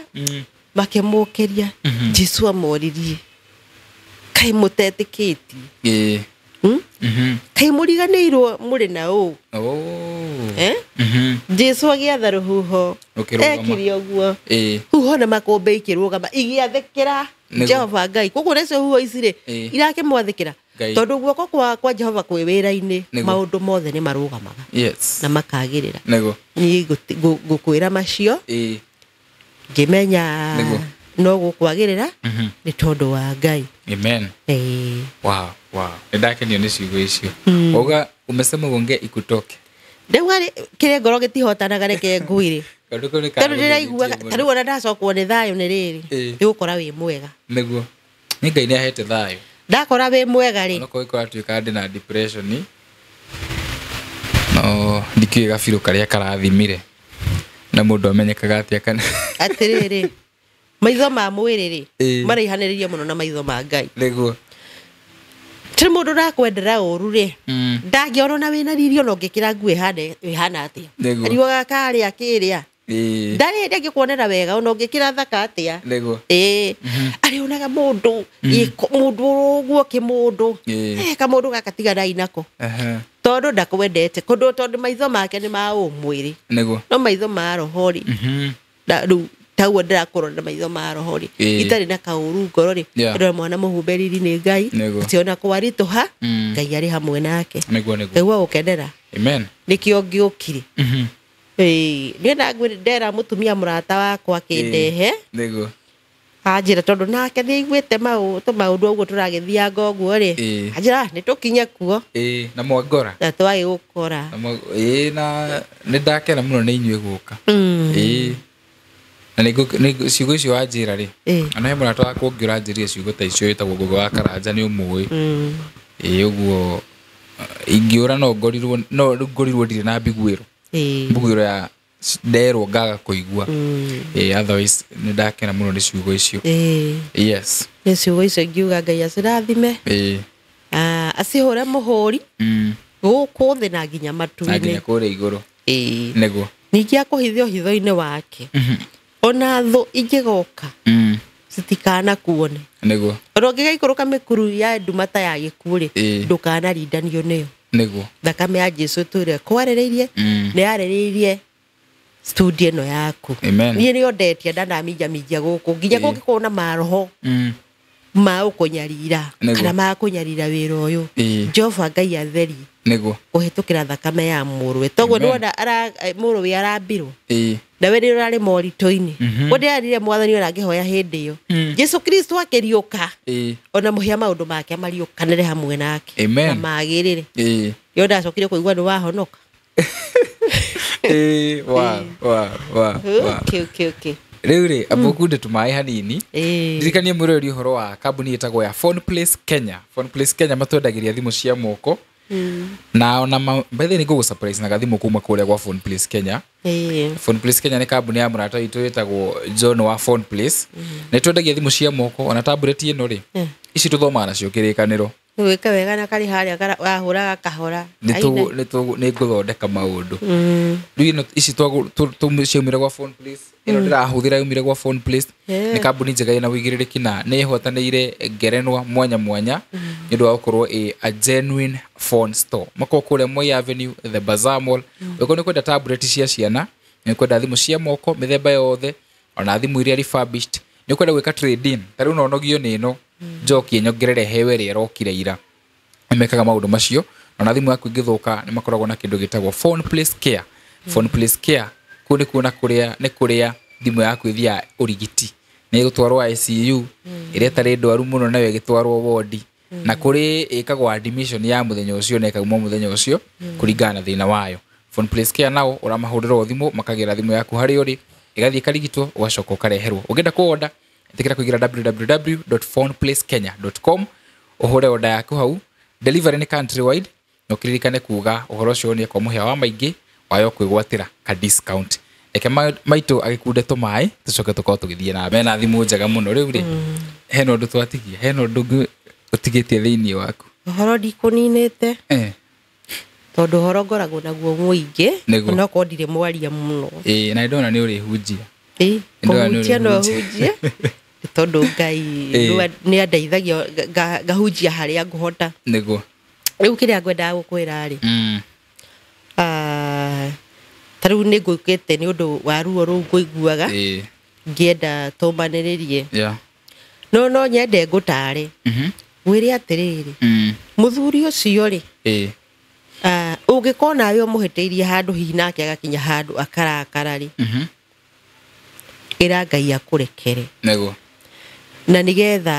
Makĩmũkĩria. Jesu amoririe, kaĩ mũtetĩkĩtie? Kaĩ mũriganĩirwo mũrĩ na ũũ? Jesu agĩatha rũhuho, ekire ũguo. Huho na makũmbĩ ikĩrũgama, igĩathĩkĩra Jehova Ngai. Koguo nacio huho ici rĩ, irakĩmwathĩkĩra. Tondũ guoko kwa Jehova kwĩ wĩra-inĩ, maũndũ mothe nĩ marũgamaga. Na makagĩrĩra. Niĩ ngũkwĩra macio, ngĩmenya no gũkwagĩrĩra nĩ tondũ wa Ngai. Amen. Wow, wow. Nĩndakenio nĩ ciugo icio. Wauga umesema uongee ikutoke. Ndauga kĩrĩa ngoro gĩtihotanaga reke ngwĩre. Tondũ ndĩraiguaga ta rĩu ona ndacokwo nĩ thayũ nĩ rĩrĩ, nĩgũkora wĩ mwega. Nĩguo. Nĩ Ngai nĩahete thayũ. Ndakora wĩ mwega rĩ. Onokorwo kũratuĩka ndĩ na depression, no ndikĩũĩ gabirũ karĩa karathimire. Na mũndũ amenyekaga atĩa kana. Atĩrĩrĩ, maitho ma mwĩrĩ rĩ, maraihanĩrĩirie mũno na maitho ma Ngai. Nĩguo. Ti mũndũ ũrakwendera ũru rĩ, ndangĩona ona wĩna riri ona ũngĩkĩra nguo ĩhana atĩa. Ariugaga karĩa kĩrĩa. Ndarĩ hĩndĩ angĩkuonera wega ona ũngĩkĩra thaka atĩa. Nĩguo. Arĩonaga mũndũ, mũndũ ũguo kĩmũndũ. Kamũndũ gaka tiganai nako. Tondũ ndakwendete, tondũ maitho make nĩ ma ũmwĩrĩ. Nĩguo. No maitho ma roho rĩ, rĩu taguo ndĩrakorwo na maitho ma roho rĩ, itarĩ na kaũru ngoro rĩ, ndĩrona mwana mũhumbe riri nĩ Ngai, atĩ ona kwaritũha, Ngai arĩ hamwe nake. Nĩguo, nĩguo. Ngai wa gũkenera. Amen. Nĩkĩo ngĩũkire. Niĩ ndera mũtumia mũrata wakwa akĩndehe. Nĩguo. Anjĩra tondũ nake nĩaiguĩte tũmaũndũ ũguo tũragĩthianga ũguo rĩ. Anjĩra nĩtũkinye kuo. Na mwangora. Na twagĩgũkora. Na nĩndakena mũno nĩ inyuĩ gũka. Na nĩ ciugo icio wanjĩra rĩ, ona he mũrata wakwa ũngĩ ũranjĩrire ciugo ta icio wĩtagwo Ngũgĩ wa Karanja nĩ ũmũĩ. Ũguo ingĩũra no ngorirwo, no rĩu ngorirwo ndirĩ na mbiguĩro. Mbiguĩro ya nderwo ngaga kũigua. Otherwise nĩ ndakena mũno nĩ ciugo icio. Yes. Nĩ ciugo icio ingiuga Ngai acirathime. Acihũre mũhũri. Gũkũ thĩ na nginya matu-inĩ. Na nginya kũrĩa igũrũ. Nĩguo. Ningĩ akũhithe hitho-inĩ wake. Ona thũ ingĩgoka, citikanakuone. Nĩguo. Ona ũngĩgaikũrũka mĩkuru ya nduma ta ya gĩkuũ rĩ, ndũkanarindanio nĩyo. Nĩguo. Thakame ya Jesu ĩtũire kwarĩrĩirie, nĩ yarĩrĩirie studio ĩno yaku. Niĩ nĩyo ndetia ndanaminjaminjia gũkũ nginya kũngĩkorwo na maroho ma ũkũnyarira kana ma kũnyarira wĩra ũyũ. Jehova Ngai atherie. Nĩguo. Kũhĩtũkĩra thakame ya mũrũwe. Toguo nĩwona mũrũwe arambirwo. Nawe nĩ ũrarĩ moritũ-inĩ. Ũndĩ arire mwathani ona angĩhoya hĩndĩ ĩyo. Jesu Kristo akĩriũka. Ona mũhĩa maũndũ make mariũkanĩre hamwe nake. Na magĩrĩre. Yo ndacokire kũigua nĩ wahonoka. Wow, wow, wow. Okay. Rĩu rĩ, amũkunde tũmaĩ hanini. Ndirikanie mwĩroreri ũhoro wa kambuni ĩtagwo ya Phone Place Kenya. Phone Place Kenya matwendagĩria thimũ cia moko. Na ona by the way nĩ ngũgũ surprise na gathimũ kuma kũrĩa gwa Phone Place Kenya. Phone Place Kenya nĩ kambuni ya mũrata witũ wĩtagwo John wa Phone Place. Nĩ twendagia thimũ cia moko ona tablet ĩno rĩ. Ici tũthomaga nacio kĩrĩkanĩro. Wĩke wega na karĩ harĩa wahũraga kahora. Nĩ ngũthondeka maũndũ. Rĩu ĩno ici ciaumire gwa Phone Place. Ĩno ndĩrahũthĩra yaumire gwa Phone Place. Nĩ kambuni njega ĩna ũigĩrĩrĩki na nĩ ĩhotanĩire ngerenwa mwanya mwanya nĩ ũndũ wa gũkorwo ĩ a genuine phone store. Makoragwo kũrĩa Moi Avenue, The Bazaar Mall. Ũngĩkorwo nĩ ũkwenda tablet cia ciana, nĩ ũkwenda thimũ cia moko mĩthemba yothe, ona thimũ iria refurbished, nĩ ũkwenda gwĩka trade in. Ta rĩu no nogio nĩ ĩno, njokie nyongerere heo ĩrĩa ĩrokire ira. Nĩ mekaga maũndũ macio. Ona thimũ yaku ĩngĩthũka nĩ makoragwo na kĩndũ gĩtagwo Phone Place Care. Phone Place Care kũu nĩ kuona kũrĩa nĩ kũrĩa thimũ yaku ĩthiaga ũrigiti. Nĩ ĩgũtwarwo ICU, ĩrĩa ĩtarĩ ndwaru mũno nayo ĩgĩtwarwo wodi. Na kũrĩ ĩkagwo admission ya mũthenya ũcio na ĩkauma mũthenya ũcio kũringana na thĩna wayo. Phone Place Care nao ũramahũrĩra o thimũ makagĩra thimũ yaku harĩa ũrĩ, ĩgathiĩ ĩkarigitwo ũgacoka ũkareherwo. Ũngĩenda kũ-order, ĩtĩkĩra kũingĩra www.phoneplacekenya.com ũhũre order yaku hau. Delivery nĩ countrywide, na ũkĩririkane kuga ũhoro ũcio nĩ kwa mũhĩa wa maingĩ wayo kwĩgwatĩra ka discount. Reke maitũ agĩkunde tũmaĩ tũcoke tũkorwo tũgĩthiĩ na mbere. Mena thimũ njega mũno rĩu rĩ, hena ũndũ twatigia, hena ũndũ ũngĩ ũtigĩtie thĩinĩ waku? Ũhoro ndikũninĩte, tondũ ũhoro ngoragwo naguo mũingĩ, Nĩguo. onokorwo ndirĩ mwaria mũno. Ĩĩ, na nĩndona nĩ ũrĩhunjia. Ĩĩ, Nĩndona nĩ kũhunjia no ũrĩhunjia. hunjie, nĩ tondũ Ngai nĩ andeithagia ngahunjia harĩa ngũhota. Nĩguo. Rĩu kĩrĩa ngwendaga gũkwĩra rĩ, ta rĩu nĩ ngũkĩte nĩ ũndũ wa ruo rũu ngũiguaga, ngĩenda tũmanĩrĩrie. No no nyende ngũtare, ngwĩre atĩrĩrĩ, mũthuri ũcio rĩ, ũngĩkorwo nawe ũmũhĩtĩirie handũ hihi nake agakinya handũ akarakara rĩ, ĩra Ngai akũrekere. Nĩguo. Na nĩgetha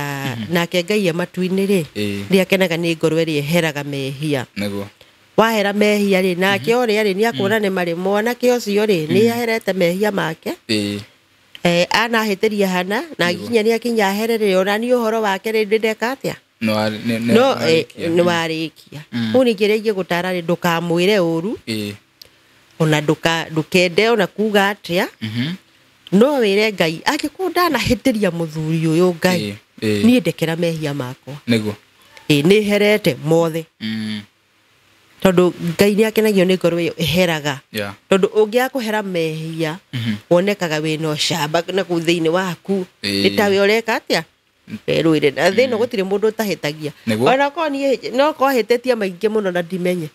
nake Ngai e matu-inĩ rĩ, nĩ akenaga nĩ ngoro ĩrĩa ĩheraga mehia. Nĩguo. Wahera mehia rĩ, nake ũrĩa rĩ, nĩ akuona nĩ marĩ mwanake ũcio rĩ, nĩ aherete mehia make. Anahĩtĩria hana na nginya nĩ akinya ahere rĩ, ona niĩ ũhoro wake rĩ, ndĩndeka atĩa? No No nĩ warĩkia. Kũu ningĩ rĩ, ingĩgũtara rĩ, ndũkamwĩre ũru, ona ndũkende ona kuga atĩa, no wĩre Ngai angĩkorwo ndanahĩtĩria mũthuri ũyũ, Ngai niĩ ndekera mehia makwa. Nĩguo. Ĩ, nĩ herete mothe, tondũ Ngai nĩ akenagio nĩ ngoro ĩyo ĩheraga. Tondũ ũngĩaga kũhera mehia, wonekaga wĩna ũcamba na kũu thĩinĩ waku, nĩ tawe ũreka atĩa, werũire na thĩ ĩno gũtirĩ mũndũ ũtahĩtagia. Nĩguo. Ona korwo niĩ no korwo hĩtĩtie maingĩ mũno na ndimenye,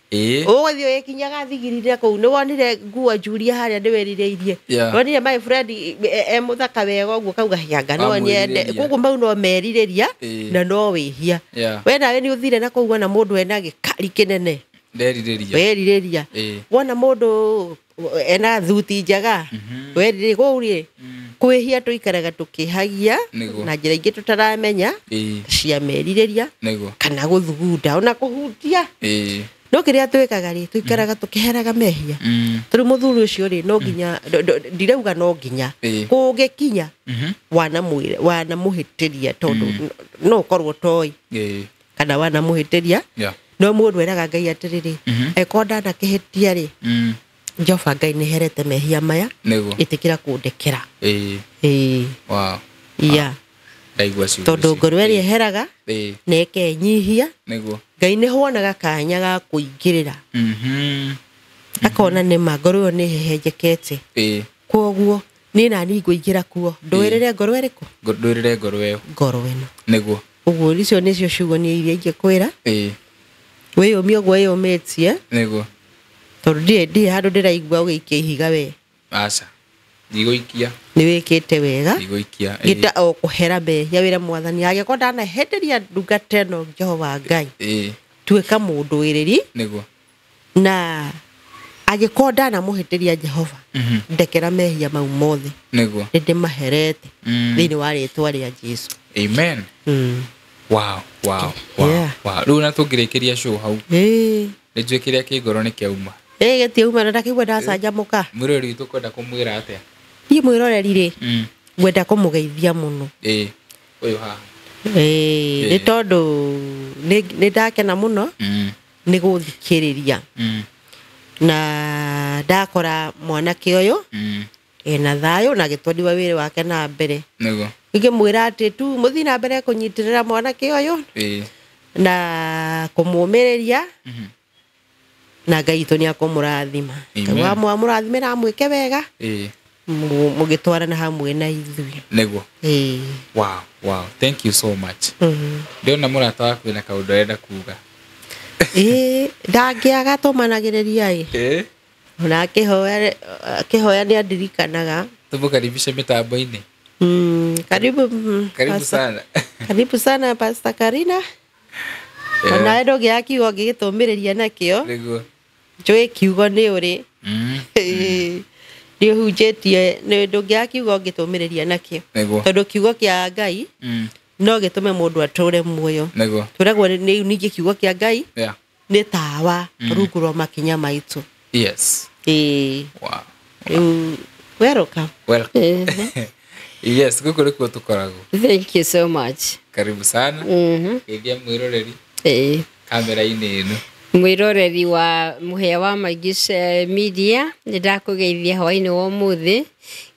ũgũthiĩ ũgĩkinyaga thigirire kũu, nĩ wonire nguo njuria harĩa nĩ wĩrirĩirie, wonire my friend e mũthaka wega ũguo, kauga hianga no nyende, Wamwĩrirĩria. koguo mau no merirĩria na no wĩhia. We nawe nĩ ũthire na kũu wona mũndũ ena gĩkari kĩnene, Nderirĩria. werirĩria, wona mũndũ ena thuti njega, werirĩria. Kũu rĩ, kwĩhia tũikaraga tũkĩhagia Nĩguo. na njĩra ingĩ tũtaramenya cia merirĩria, Nĩguo. kana gũthugunda ona kũhutia. No kĩrĩa twĩkaga rĩ, tũikaraga tũkĩheraga mehia. Tondũ mũthuri ũcio rĩ, no nginya ndirauga no nginya kũngĩkinya wanamwĩra wanamũhĩtĩria, tondũ no ũkorwo toĩ kana wanamũhĩtĩria, no mũndũ eraga Ngai atĩrĩrĩ, angĩkorwo ndanakĩhĩtia rĩ, Jehova Ngai nĩ herete mehia maya, Nĩguo. ĩtĩkĩra kũndekera. Ĩĩ. Wow. Ya. Ndaigua ciugo Tondũ icio. ngoro ĩrĩa ĩheraga na ĩkenyihia, Nĩguo. Ngai nĩ huonaga kanya ga kũingĩrĩra, akona nĩ ma ngoro ĩyo nĩ ĩhehenjekete, kwoguo niĩ nani ngũingĩra kuo ndũĩrĩre ngoro ĩrĩkũ? Ndũĩrĩre ngoro ĩyo. Ngoro ĩno. Nĩguo. Ũguo icio nĩcio ciugo niĩ iria ingĩkwĩra. Wĩyũmie ũguo wĩyũmĩtie, Nĩguo. tondũ ndirĩ handũ ndĩraigua ũgĩikia ihiga we. Aca. Ndigũikia. Nĩ wĩkĩte wega. Ndigũikia. Ngĩta o kũhera mehia, wĩre mwathani angĩkorwo ndanahĩtĩria ndungata ĩno, Jehova Ngai, tuĩka mũndũĩrĩri. Nĩguo. Na angĩkorwo ndanamũhĩtĩria Jehova, ndekera mehia mau mothe, Nĩguo. nĩ ndĩmaherete thĩinĩ wa rĩtwa rĩa Jesu. Amen. Wow, wow, wow. Wow. Rĩu na tũngĩrĩkĩria show hau. Nĩ njũĩ kĩrĩa kĩ ngoro nĩ kĩauma. Ĩĩ, gĩtiauma na ndakĩigua ndacanjamũka. Mwĩroreri witũ kwenda kũmwĩra atĩa? Niĩ mwĩroreri rĩ, ngwenda kũmũgeithia mũno. Ũyũ haha. Ĩĩ, nĩ tondũ nĩ ndakena mũno nĩ gũthikĩrĩria, na ndakora mwanake ũyũ ena thayũ na agĩtwariwa wĩra wake na mbere. Nĩguo. Ingĩmwĩra atĩ tu mũthiĩ na mbere kũnyitĩrĩra mwanake ũyũ na kũmũmĩrĩria, na Ngai witũ nĩ akũmũrathima. Amen. Amũrathime na amwĩke wega, mũgĩtwarana hamwe na ithuĩ. Nĩguo. Ĩĩ. Wow, wow. Thank you so much. Ndĩrona mũrata waku wĩna kaũndũ arenda kuga. Ĩĩ, ndangĩaga tũmanagĩrĩria ĩ. Ona akĩhoya nĩ andirikanaga. Tũmũkaribishe mĩtambo-inĩ. Karibu, Karibu Pastor. sana. Karibu sana Pastor Karina. Onawe ndũngĩaga kiugo ũngĩgĩtũmĩrĩria nakĩo. Nĩguo. Njũĩ kiugo nĩ ũrĩ. Nĩ ũhunjĩtie, ndũngĩaga kiugo ũngĩtũmĩrĩria nakĩo. Nĩguo. Tondũ kiugo kĩa Ngai no gĩtũme mũndũ atũre muoyo. Nĩguo. Tũragwo nĩ ningĩ kiugo kĩa Ngai nĩ tawa rungu rwa makinya maitũ. Yes. Ĩĩ. Wow. Rĩu welcome. Welcome. Yes, gũkũ nĩkuo tũkoragwo. Thank you so much. Karibu sana. Geithia mwĩroreri kamera-inĩ ĩno. Mwiroreri wa Mũhĩa wa Maingĩ Media, nĩ ndakũgeithia hwainĩ wa ũmũthĩ,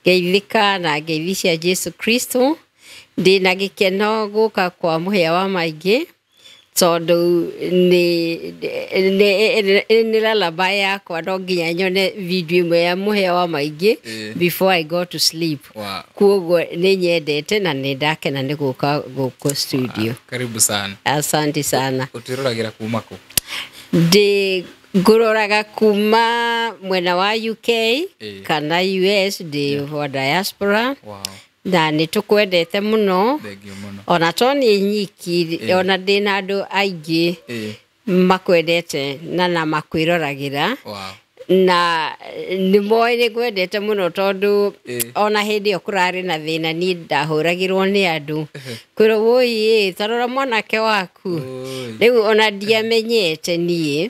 ngeithĩka na ngeithi cia Jesu Kristo. Ndĩna gĩkeno gũka kwa Mũhĩa wa Maingĩ tondũ nĩ lalaba yakwa, no nginya nyone video ĩmwe ya Mũhĩa wa Maingĩ before I go to sleep. Kuoguo nĩ nyendete na nĩ ndakena nĩ gũka gũkũ studio. Karibu sana. Asante sana. Ũtwĩroragĩra kuma kũ? Ndĩ ngũroraga kuma mwena wa UK kana US, ndĩ wa diaspora. Na nĩ tũkwendete mũno. Thengiũ mũno. Ona to niĩ nyiki, ona ndĩna andũ aingĩ makwendete na makwĩroragĩra. Na nĩ moĩ nĩ ngwendete mũno tondũ ona hĩndĩ ĩyo kũrarĩ na thĩna, niĩ ndahũragĩrwo nĩ andũ kwĩrwo wũi ĩ tarora mwanake waku. Rĩu ona ndiamenyete niĩ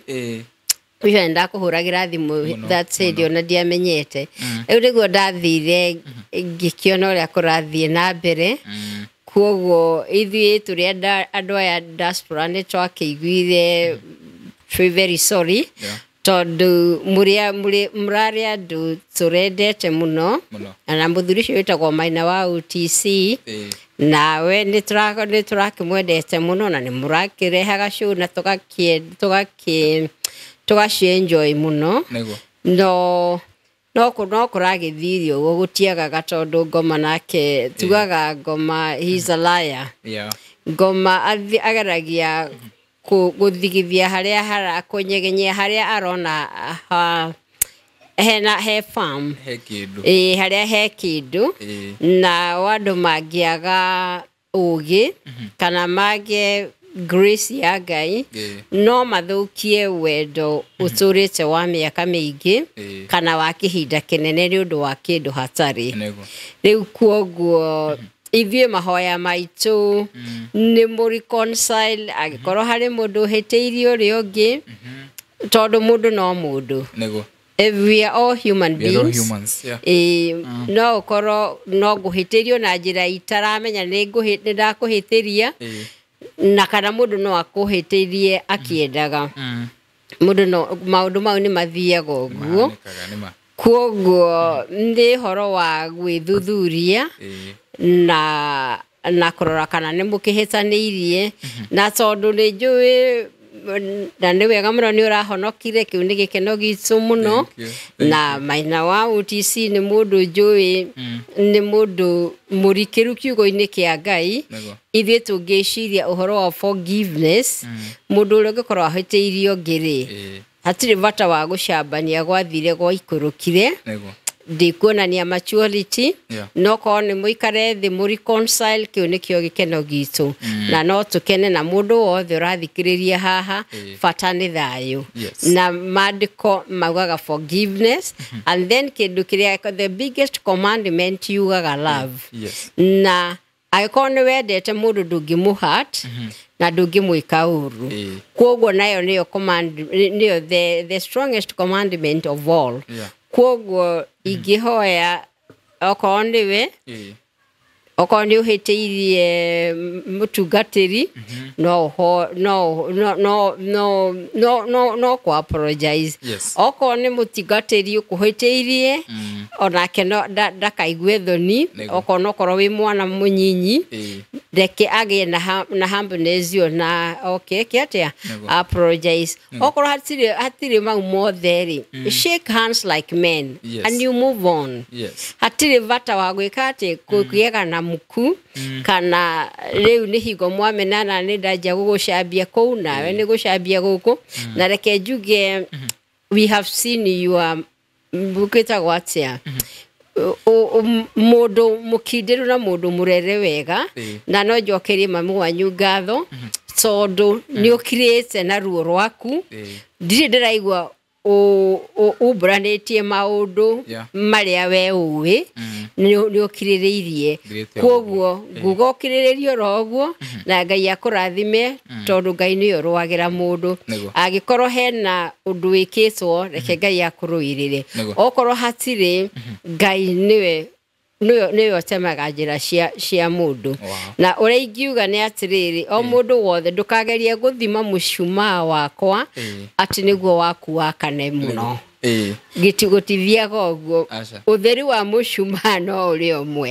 ũcio nĩ ndakũhũragĩra thimũ that hĩndĩ ona ndiamenyete. Rĩu nĩguo ndathire ngĩkĩona ũrĩa kũrathiĩ na mbere. Kuoguo ithuĩ tũrĩ andũ aya diaspora nĩ twakĩiguire twĩ very sorry tondũ mũrarĩ andũ tũrendete mũno. Na mũthuri ũcio wĩtagwo Maina wa OTC, nawe nĩ tũrakĩmwendete mũno na nĩ mũrakĩrehaga show na tũgacienjoy mũno. No kũragĩthirie ũguo gũtiagaga tondũ Ngoma nake tugaga Ngoma he's a liar. Ngoma ageragia gũthigithia harĩa harakũnyegenyia harĩa arona hena he farm he kĩndũ, harĩa he kĩndũ, na andũ mangĩaga ũgĩ kana mage grace ya Ngai no mathũkie wendo ũtũrĩte wa mĩaka mĩingĩ kana wa kĩhinda kĩnene nĩ ũndũ wa kĩndũ hatarĩ. Rĩu kuoguo ithuĩ mahoya maitũ nĩ mũ reconcile angĩkorwo harĩ mũndũ ũhĩtĩirie ũrĩa ũngĩ, tondũ mũndũ no mũndũ. We are all human beings. No ũkorwo no ngũhĩtĩrio na njĩra itaramenya nĩ ndakũhĩtĩria, na kana mũndũ no akũhĩtĩrie akĩendaga. Mũndũ no maũndũ mau nĩ mathiaga ũguo. Kuoguo nĩ ũhoro wa gwĩthuthuria na kũrora kana nĩ mũkĩhĩtanĩirie, na tondũ nĩ njũĩ na nĩ wega mũno nĩ ũrahonokire, kĩu nĩ gĩkeno gitũ mũno. Na Maina wa OTC nĩ mũndũ njũĩ, nĩ mũndũ mũrikĩru kiugo-inĩ kĩa Ngai. Ithuĩ tũngĩciria ũhoro wa forgiveness, mũndũ ũrĩa ũngĩkorwo ahĩtĩirie ũngĩ rĩ, hatirĩ bata wa gũcambania gwathire gwaikũrũkire. Ndikuonania maturity, no korwo nĩ mũikare thĩ mũ reconcile, kĩu nĩkĩo gĩkeno gitũ. Na no tũkene na mũndũ wothe ũrathikĩrĩria haha, bata nĩ thayũ. Na maandĩko maugaga forgiveness, and then kĩndũ kĩrĩa the biggest commandment yugaga love. Na angĩkorwo nĩ wendete mũndũ ndũngĩmũ-hurt na ndũngĩmwĩka ũru. Kuoguo nayo nĩyo command, nĩyo the strongest commandment of all. Kuoguo ingĩhoya okorwo nĩwe, okorwo nĩ ũhĩtĩirie mũtungatĩri, no kũ apologize. Okorwo nĩ mũtungatĩri ũkũhĩtĩirie, onake ndakaigue thoni, okorwo no korwo wĩ mwana mũnyinyi, reke agĩe na humbleness ĩyo na okay eke atĩa apologize. Okorwo hatirĩ mau mothe rĩ, shake hands like men and you move on. Hatirĩ bata wa gwĩka atĩ kũgĩaga na muku kana rĩu nĩ hingo mwamenana nĩ ndanjia gũgũcambia kũu nawe nĩ gũcambia gũkũ. Na reke njuge we have seen your gwĩtagwo atĩa mũndũ mũkindĩru na mũndũ mũrere wega, na no njokerie mami wanyu ngatho tondũ nĩ ũkirĩte na ruo rwaku. Ndirĩ ndĩraigua umbũranĩtie maũndũ marĩa we ũĩ, nĩ ũkirĩrĩirie. Kuoguo nguga ũkirĩrĩrie oro ũguo na Ngai akũrathime, tondũ Ngai nĩwe ũrũagĩra mũndũ. Angĩkorwo hena ũndũ wĩkĩtwo, reke Ngai akũrũĩrĩre. Okorwo hatirĩ, Ngai nĩwe Nĩyo ũtemaga njĩra cia mũndũ. Na ũrĩa ingiuga nĩ atĩrĩrĩ, o mũndũ wothe ndũkagerie gũthima mũcumaa wakwa atĩ nĩguo waku wakane mũno. Gũtithiaga ũguo. Ũtheri wa mũcumaa no ũrĩ ũmwe.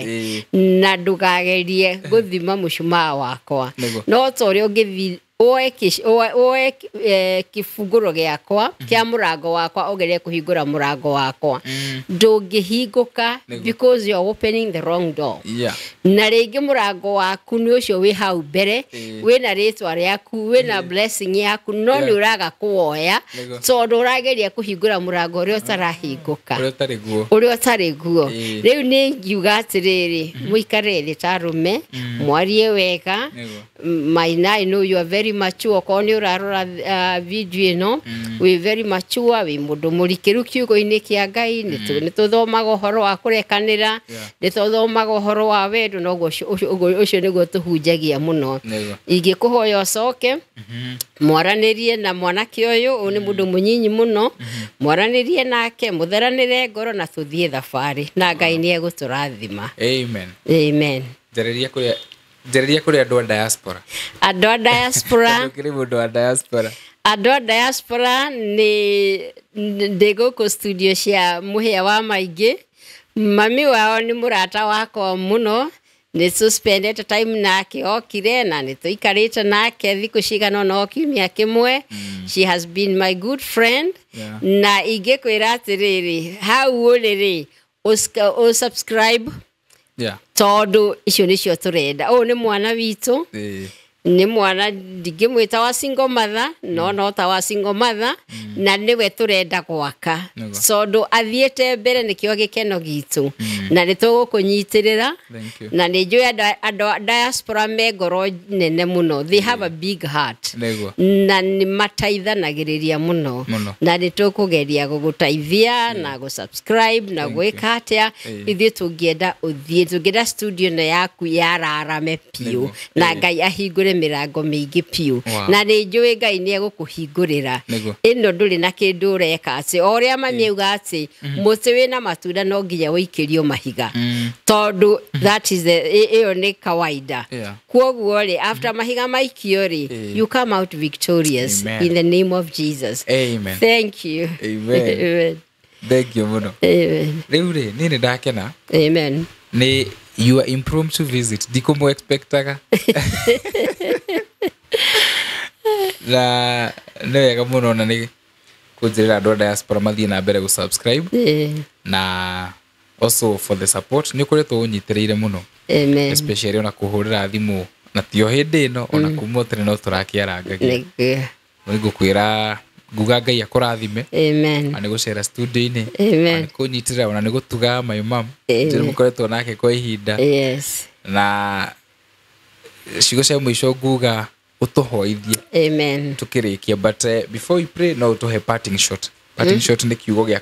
Na ndũkagerie gũthima mũcumaa wakwa. No ta ũrĩa ũngĩthiĩ oe kĩbungũro gĩakwa kĩa mũrango wakwa ũgerie kũhingũra mũrango wakwa, ndũngĩhingũka because you are opening the wrong door. Na rĩngĩ mũrango waku nĩ ũcio wĩ hau mbere, wĩna rĩtwa rĩaku, wĩna blessing yaku, no nĩ ũraga kũwoya tondũ ũrageria kũhingũra mũrango ũrĩa ũtarahingũka, ũrĩa ũtarĩ guo. Rĩu nĩ ngiuga atĩrĩrĩ, mũikare thĩ ta arũme, mwarie wega. Maina, I know you are very mature. Okorwo nĩ ũrarora video ĩno, wĩ very mature, wĩ mũndũ mũrikĩru kiugo-inĩ kĩa Ngai. Nĩ tũthomaga ũhoro wa kũrekanĩra, nĩ tũthomaga ũhoro wa wendo, noguo ũcio nĩguo tũhunjagia mũno. Ingĩkũhoya ũcoke mwaranĩrie na mwanake ũyũ, ũyũ nĩ mũndũ mũnyinyi mũno, mwaranĩrie nake, mũtheranĩre ngoro na tũthiĩ thabarĩ, na Ngai nĩ egũtũrathima. Amen. Amen. Njarĩria kũrĩ andũ a diaspora. Andũ a diaspora. Kũrĩ mũndũ wa diaspora. Andũ a diaspora nĩ ndĩ gũkũ studio cia Mũhĩa wa Maingĩ. Mami wao nĩ mũrata wakwa mũno, nĩ tũspendete time nake, okire na nĩ tũikarĩte nake thikũ cigana ũna o kiumia kĩmwe. She has been my good friend. Na ingĩkwĩra atĩrĩrĩ, hau ũrĩ rĩ, ũsubscribe tondũ icio nĩcio tũrenda. Ũyũ nĩ mwana witũ, nĩ mwana ndingĩmwĩta wa single mother, no ta wa single mother, na nĩwe tũrenda gwaka tondũ athiĩte mbere nĩkĩo gĩkeno gitũ, na nĩ tũgũkũnyitĩrĩra. Na nĩ njũĩ andũ a diaspora me ngoro nene mũno, they have a big heart, na nĩ mateithanagĩrĩria mũno, na nĩ tũkũgeria gũgũteithia na gũsubscribe na gwĩka atĩa. Ithuĩ tũngĩenda ũthiĩ, tũngĩenda studio ĩno yaku yararame biũ, na Ngai ahingũre mĩrango mĩingĩ biũ. Na nĩ njũĩ Ngai nĩ egũkũhingũrĩra. Ĩno ndũrĩ na kĩndũ ũreka atĩ o ũrĩa mami auga atĩ mũtĩ wĩna matunda no nginya ũikĩrio mahiga, tondũ that is ĩyo nĩ kawaida. Kwoguo rĩ, after mahiga maikio rĩ, you come out victorious. Amen. In the name of Jesus. Amen. Thank you. Amen. Amen. Thank you mũno. Amen. Rĩu rĩ, niĩ nĩ ndakena. Amen. Nĩ your impromptu visit ndikũmũ expectaga. Na nĩ wega mũno na nĩ kũnjĩrĩra andũ a diaspora mathiĩ na mbere gũ-subscribe. Na also for the support nĩ ũkoretwo ũnyitĩrĩire mũno. Amen. Especially ona kũhũrĩra thimũ na ti o hĩndĩ ĩno, ona kuma tene no tũrakĩarangagia. Nĩ ngũkwĩra nguga Ngai akũrathime. Amen. Na nĩ gũcera studio-inĩ. Amen. Na nĩ kũnyitĩrĩra ona nĩ gũtuga my mom. Njĩra mũkoretwo nake kwa ihinda. Yes. Na ciugo cia mũico nguga ũtũhoithie. Amen. Tukĩrĩkia, but before you pray no ũtũhe parting shot. Parting shot nĩ kiugo gĩa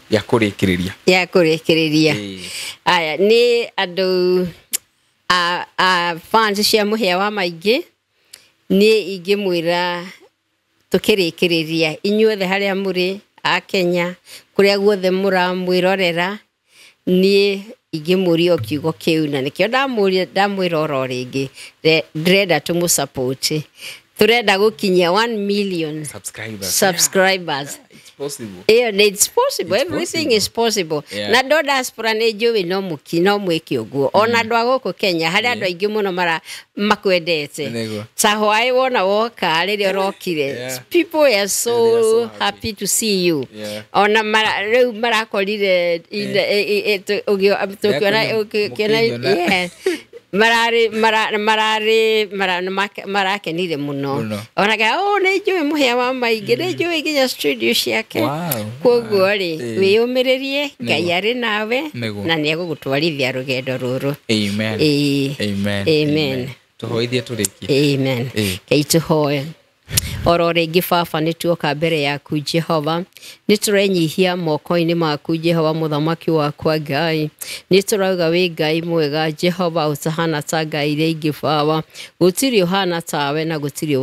kũrĩkĩrĩria. Gĩa kũrĩkĩrĩria. Aya nĩ andũ a fans cia Mũhĩa wa Maingĩ, niĩ ingĩmwĩra tũkĩrĩkĩrĩria inyuothe harĩa mũrĩ a Kenya, kũrĩa guothe mũramwĩrorera, niĩ ingĩmũria o kiugo kĩu, na nĩkĩo ndamwĩra oro rĩngĩ, ndĩrenda tũmũ-support. Tũrenda gũkinyia 1 million subscribers. Subscribers. Yeah, it's possible. Yeah, it's possible. It's Everything possible. is possible. Yeah. Na andũ a diaspora nĩ njũĩ no mwĩke ũguo. Ona andũ a gũkũ Kenya harĩa andũ aingĩ mũno makwendete. Ta hwaĩ wona woka rĩrĩa ũrokire. People are so happy to see you. Ona rĩu marakorire ũkĩona marakenire mũno. Onaga nĩ njũĩ Mũhĩa wa Maingĩ, nĩ njũĩ nginya studio ciake. Kwoguo rĩ, wĩyũmĩrĩrie, Ngai arĩ nawe na nĩ egũgũtwarithia rũgendo rũrũ. Amen. Amen. Amen. Tũhoithie tũrĩkie. Amen. Ngai tũhoe. Oro rĩngĩ baba nĩ tuoka mbere yaku Jehova, nĩ tũrenyihia moko-inĩ maku Jehova mũthamaki wakwa Ngai. Nĩ tũrauga wĩ Ngai mwega Jehova, ũtahana ta Ngai iria ingĩ baba, gũtirĩ ũhana tawe na gũtirĩ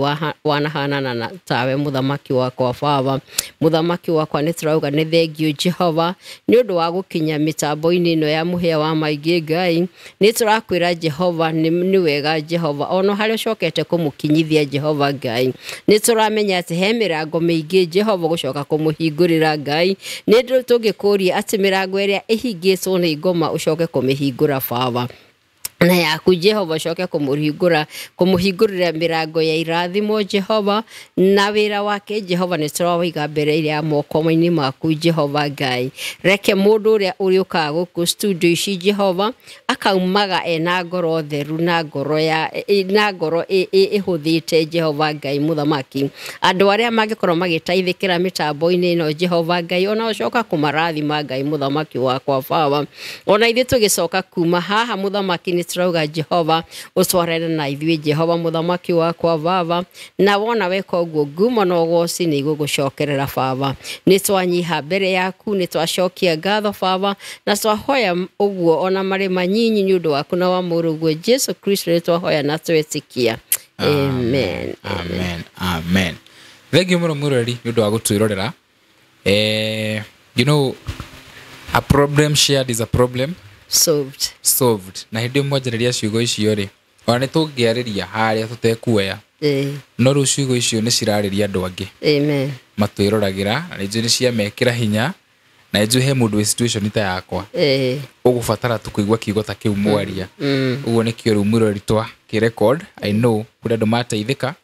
wanahanana na tawe mũthamaki wakwa baba. Mũthamaki wakwa nĩ tũrauga nĩ thengiũ Jehova nĩ ũndũ wa gũkinya mĩtambo-inĩ ĩno ya mũhĩa wa maingĩ Ngai. Nĩ tũrakwĩra Jehova nĩ wega Jehova, ona harĩa ũcokete kũmũkinyithia Jehova Ngai. Nĩ tũramenya atĩ he mĩrango mĩingĩ Jehova gũcoka kũmũhingũrĩra Ngai. Nĩ tũngĩkũria atĩ mĩrango ĩrĩa ĩhingĩtwo nĩ ngoma ũcoke kũmĩhingũra baba, na yaku Jehova ũcoke kũmũhingũrĩra mĩrango ya irathimo Jehova, na wĩra wake Jehova nĩ tũrawaiga mbere ya moko-inĩ maku Jehova Ngai. Reke mũndũ ũrĩa ũrĩũkaga gũkũ studio ici Jehova akaumaga ena ngoro theru na ngoro ya na ngoro ĩhũthĩte Jehova Ngai mũthamaki. Andũ arĩa mangĩkorwo magĩteithĩkĩra mĩtambo-inĩ ĩno Jehova Ngai, ona ũcoka kũmarathima Ngai mũthamaki wakwa baba. Ona ithuĩ tũgĩcoka kuma haha mũthamaki nĩ tũrauga Jehova ũtwarane na ithuĩ Jehova mũthamaki wakwa baba, na wona weka ũguo ngumo na ũgoci nĩ igũgũcokerera baba. Nĩ twanyiha mbere yaku, nĩ twacokia ngatho baba, na twahoya ũguo ona marĩ manyinyi nĩ ũndũ waku na wa mũrũguo Jesu Kristo nĩ twahoya na twetĩkia. Amen. Amen. Amen. Thank you mũno mwĩroreri nĩ ũndũ wa gũtwĩrorera. You know, a problem shared is a problem solved. Solved. Na hĩndĩ ĩyo mwanjĩrĩria ciugo icio rĩ, ona nĩ tũngĩarĩria harĩa tũtekuoya, no rĩu ciugo icio nĩ cirarĩria andũ angĩ. Amen. Matwĩroragĩra na nĩ njũĩ nĩ ciamekĩra hinya, na nĩ njũĩ he mũndũ wĩ situation ta yakwa ũgũbatara tu kũigua kiugo ta kĩu mwaria. Ũguo nĩkĩo rĩu mwĩroreri twa kĩ-record. I know kũrĩ andũ mateithĩka,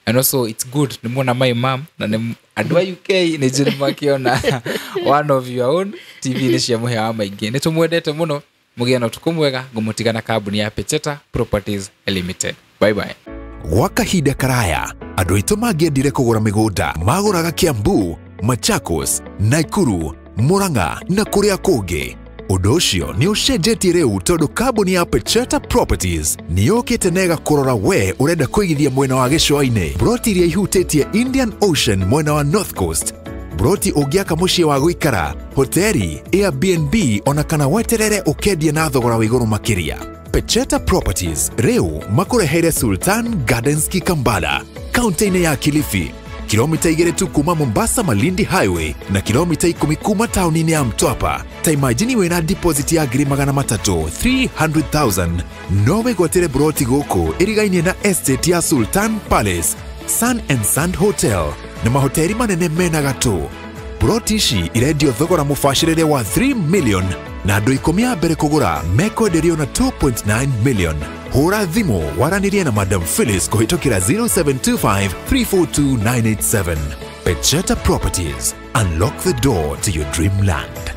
and also it's good nĩ muona my mom na nĩ andũ a UK nĩ njũĩ nĩ makĩona one of your own TV nĩ cia mũhĩa wa maingĩ. Nĩ tũmwendete mũno, mũgĩe na ũtukũ mwega. Ngũmũtiga na kambuni ya Pecheta Properties Limited. Bye bye. Gwa kahinda karaya andũ aitũ mangĩendire kũgũra mĩgũnda magũraga Kiambu, Machakos, Nakuru, Murang'a na kũrĩa kũngĩ. Ũndũ ũcio nĩ ũcenjetie rĩu tondũ kambuni ya Pecheta Properties nĩ yũkĩte na ĩgakũrora we ũrenda kũigithia mwena wa gĩcũa-inĩ, broti iria ihutĩtie Indian Ocean mwena wa North Coast, broti ũngĩaka mũciĩ wa gũikara, hoteri, Airbnb ona kana weterere ũkendia na thogora wa igũrũ makĩria. Pecheta Properties rĩu makũreheire Sultan Gardens Kikambala, kaunti-inĩ ya Kilifi, kilomita 2 tu kuma Mombasa Malindi Highway na kilomita 10 kuma tauni-inĩ ya Mtwapa. Ta imagine wĩna deposit ya 300,000 300,000 no wĩgwatĩre broti gũkũ ĩrigainie na estate ya Sultan Palace, Sun and Sand Hotel na mahoteri manene mena gatũ. Broti ici irendio thogora mũbacĩrĩre wa 3 million na andũ 10 a mbere kũgũra mekwenderio na 2.9 million. Hũra thimũ waranĩrie na Madam Phyllis kũhĩtũkĩra 0725 342 987. Pecheta Properties. Unlock the door to your dreamland.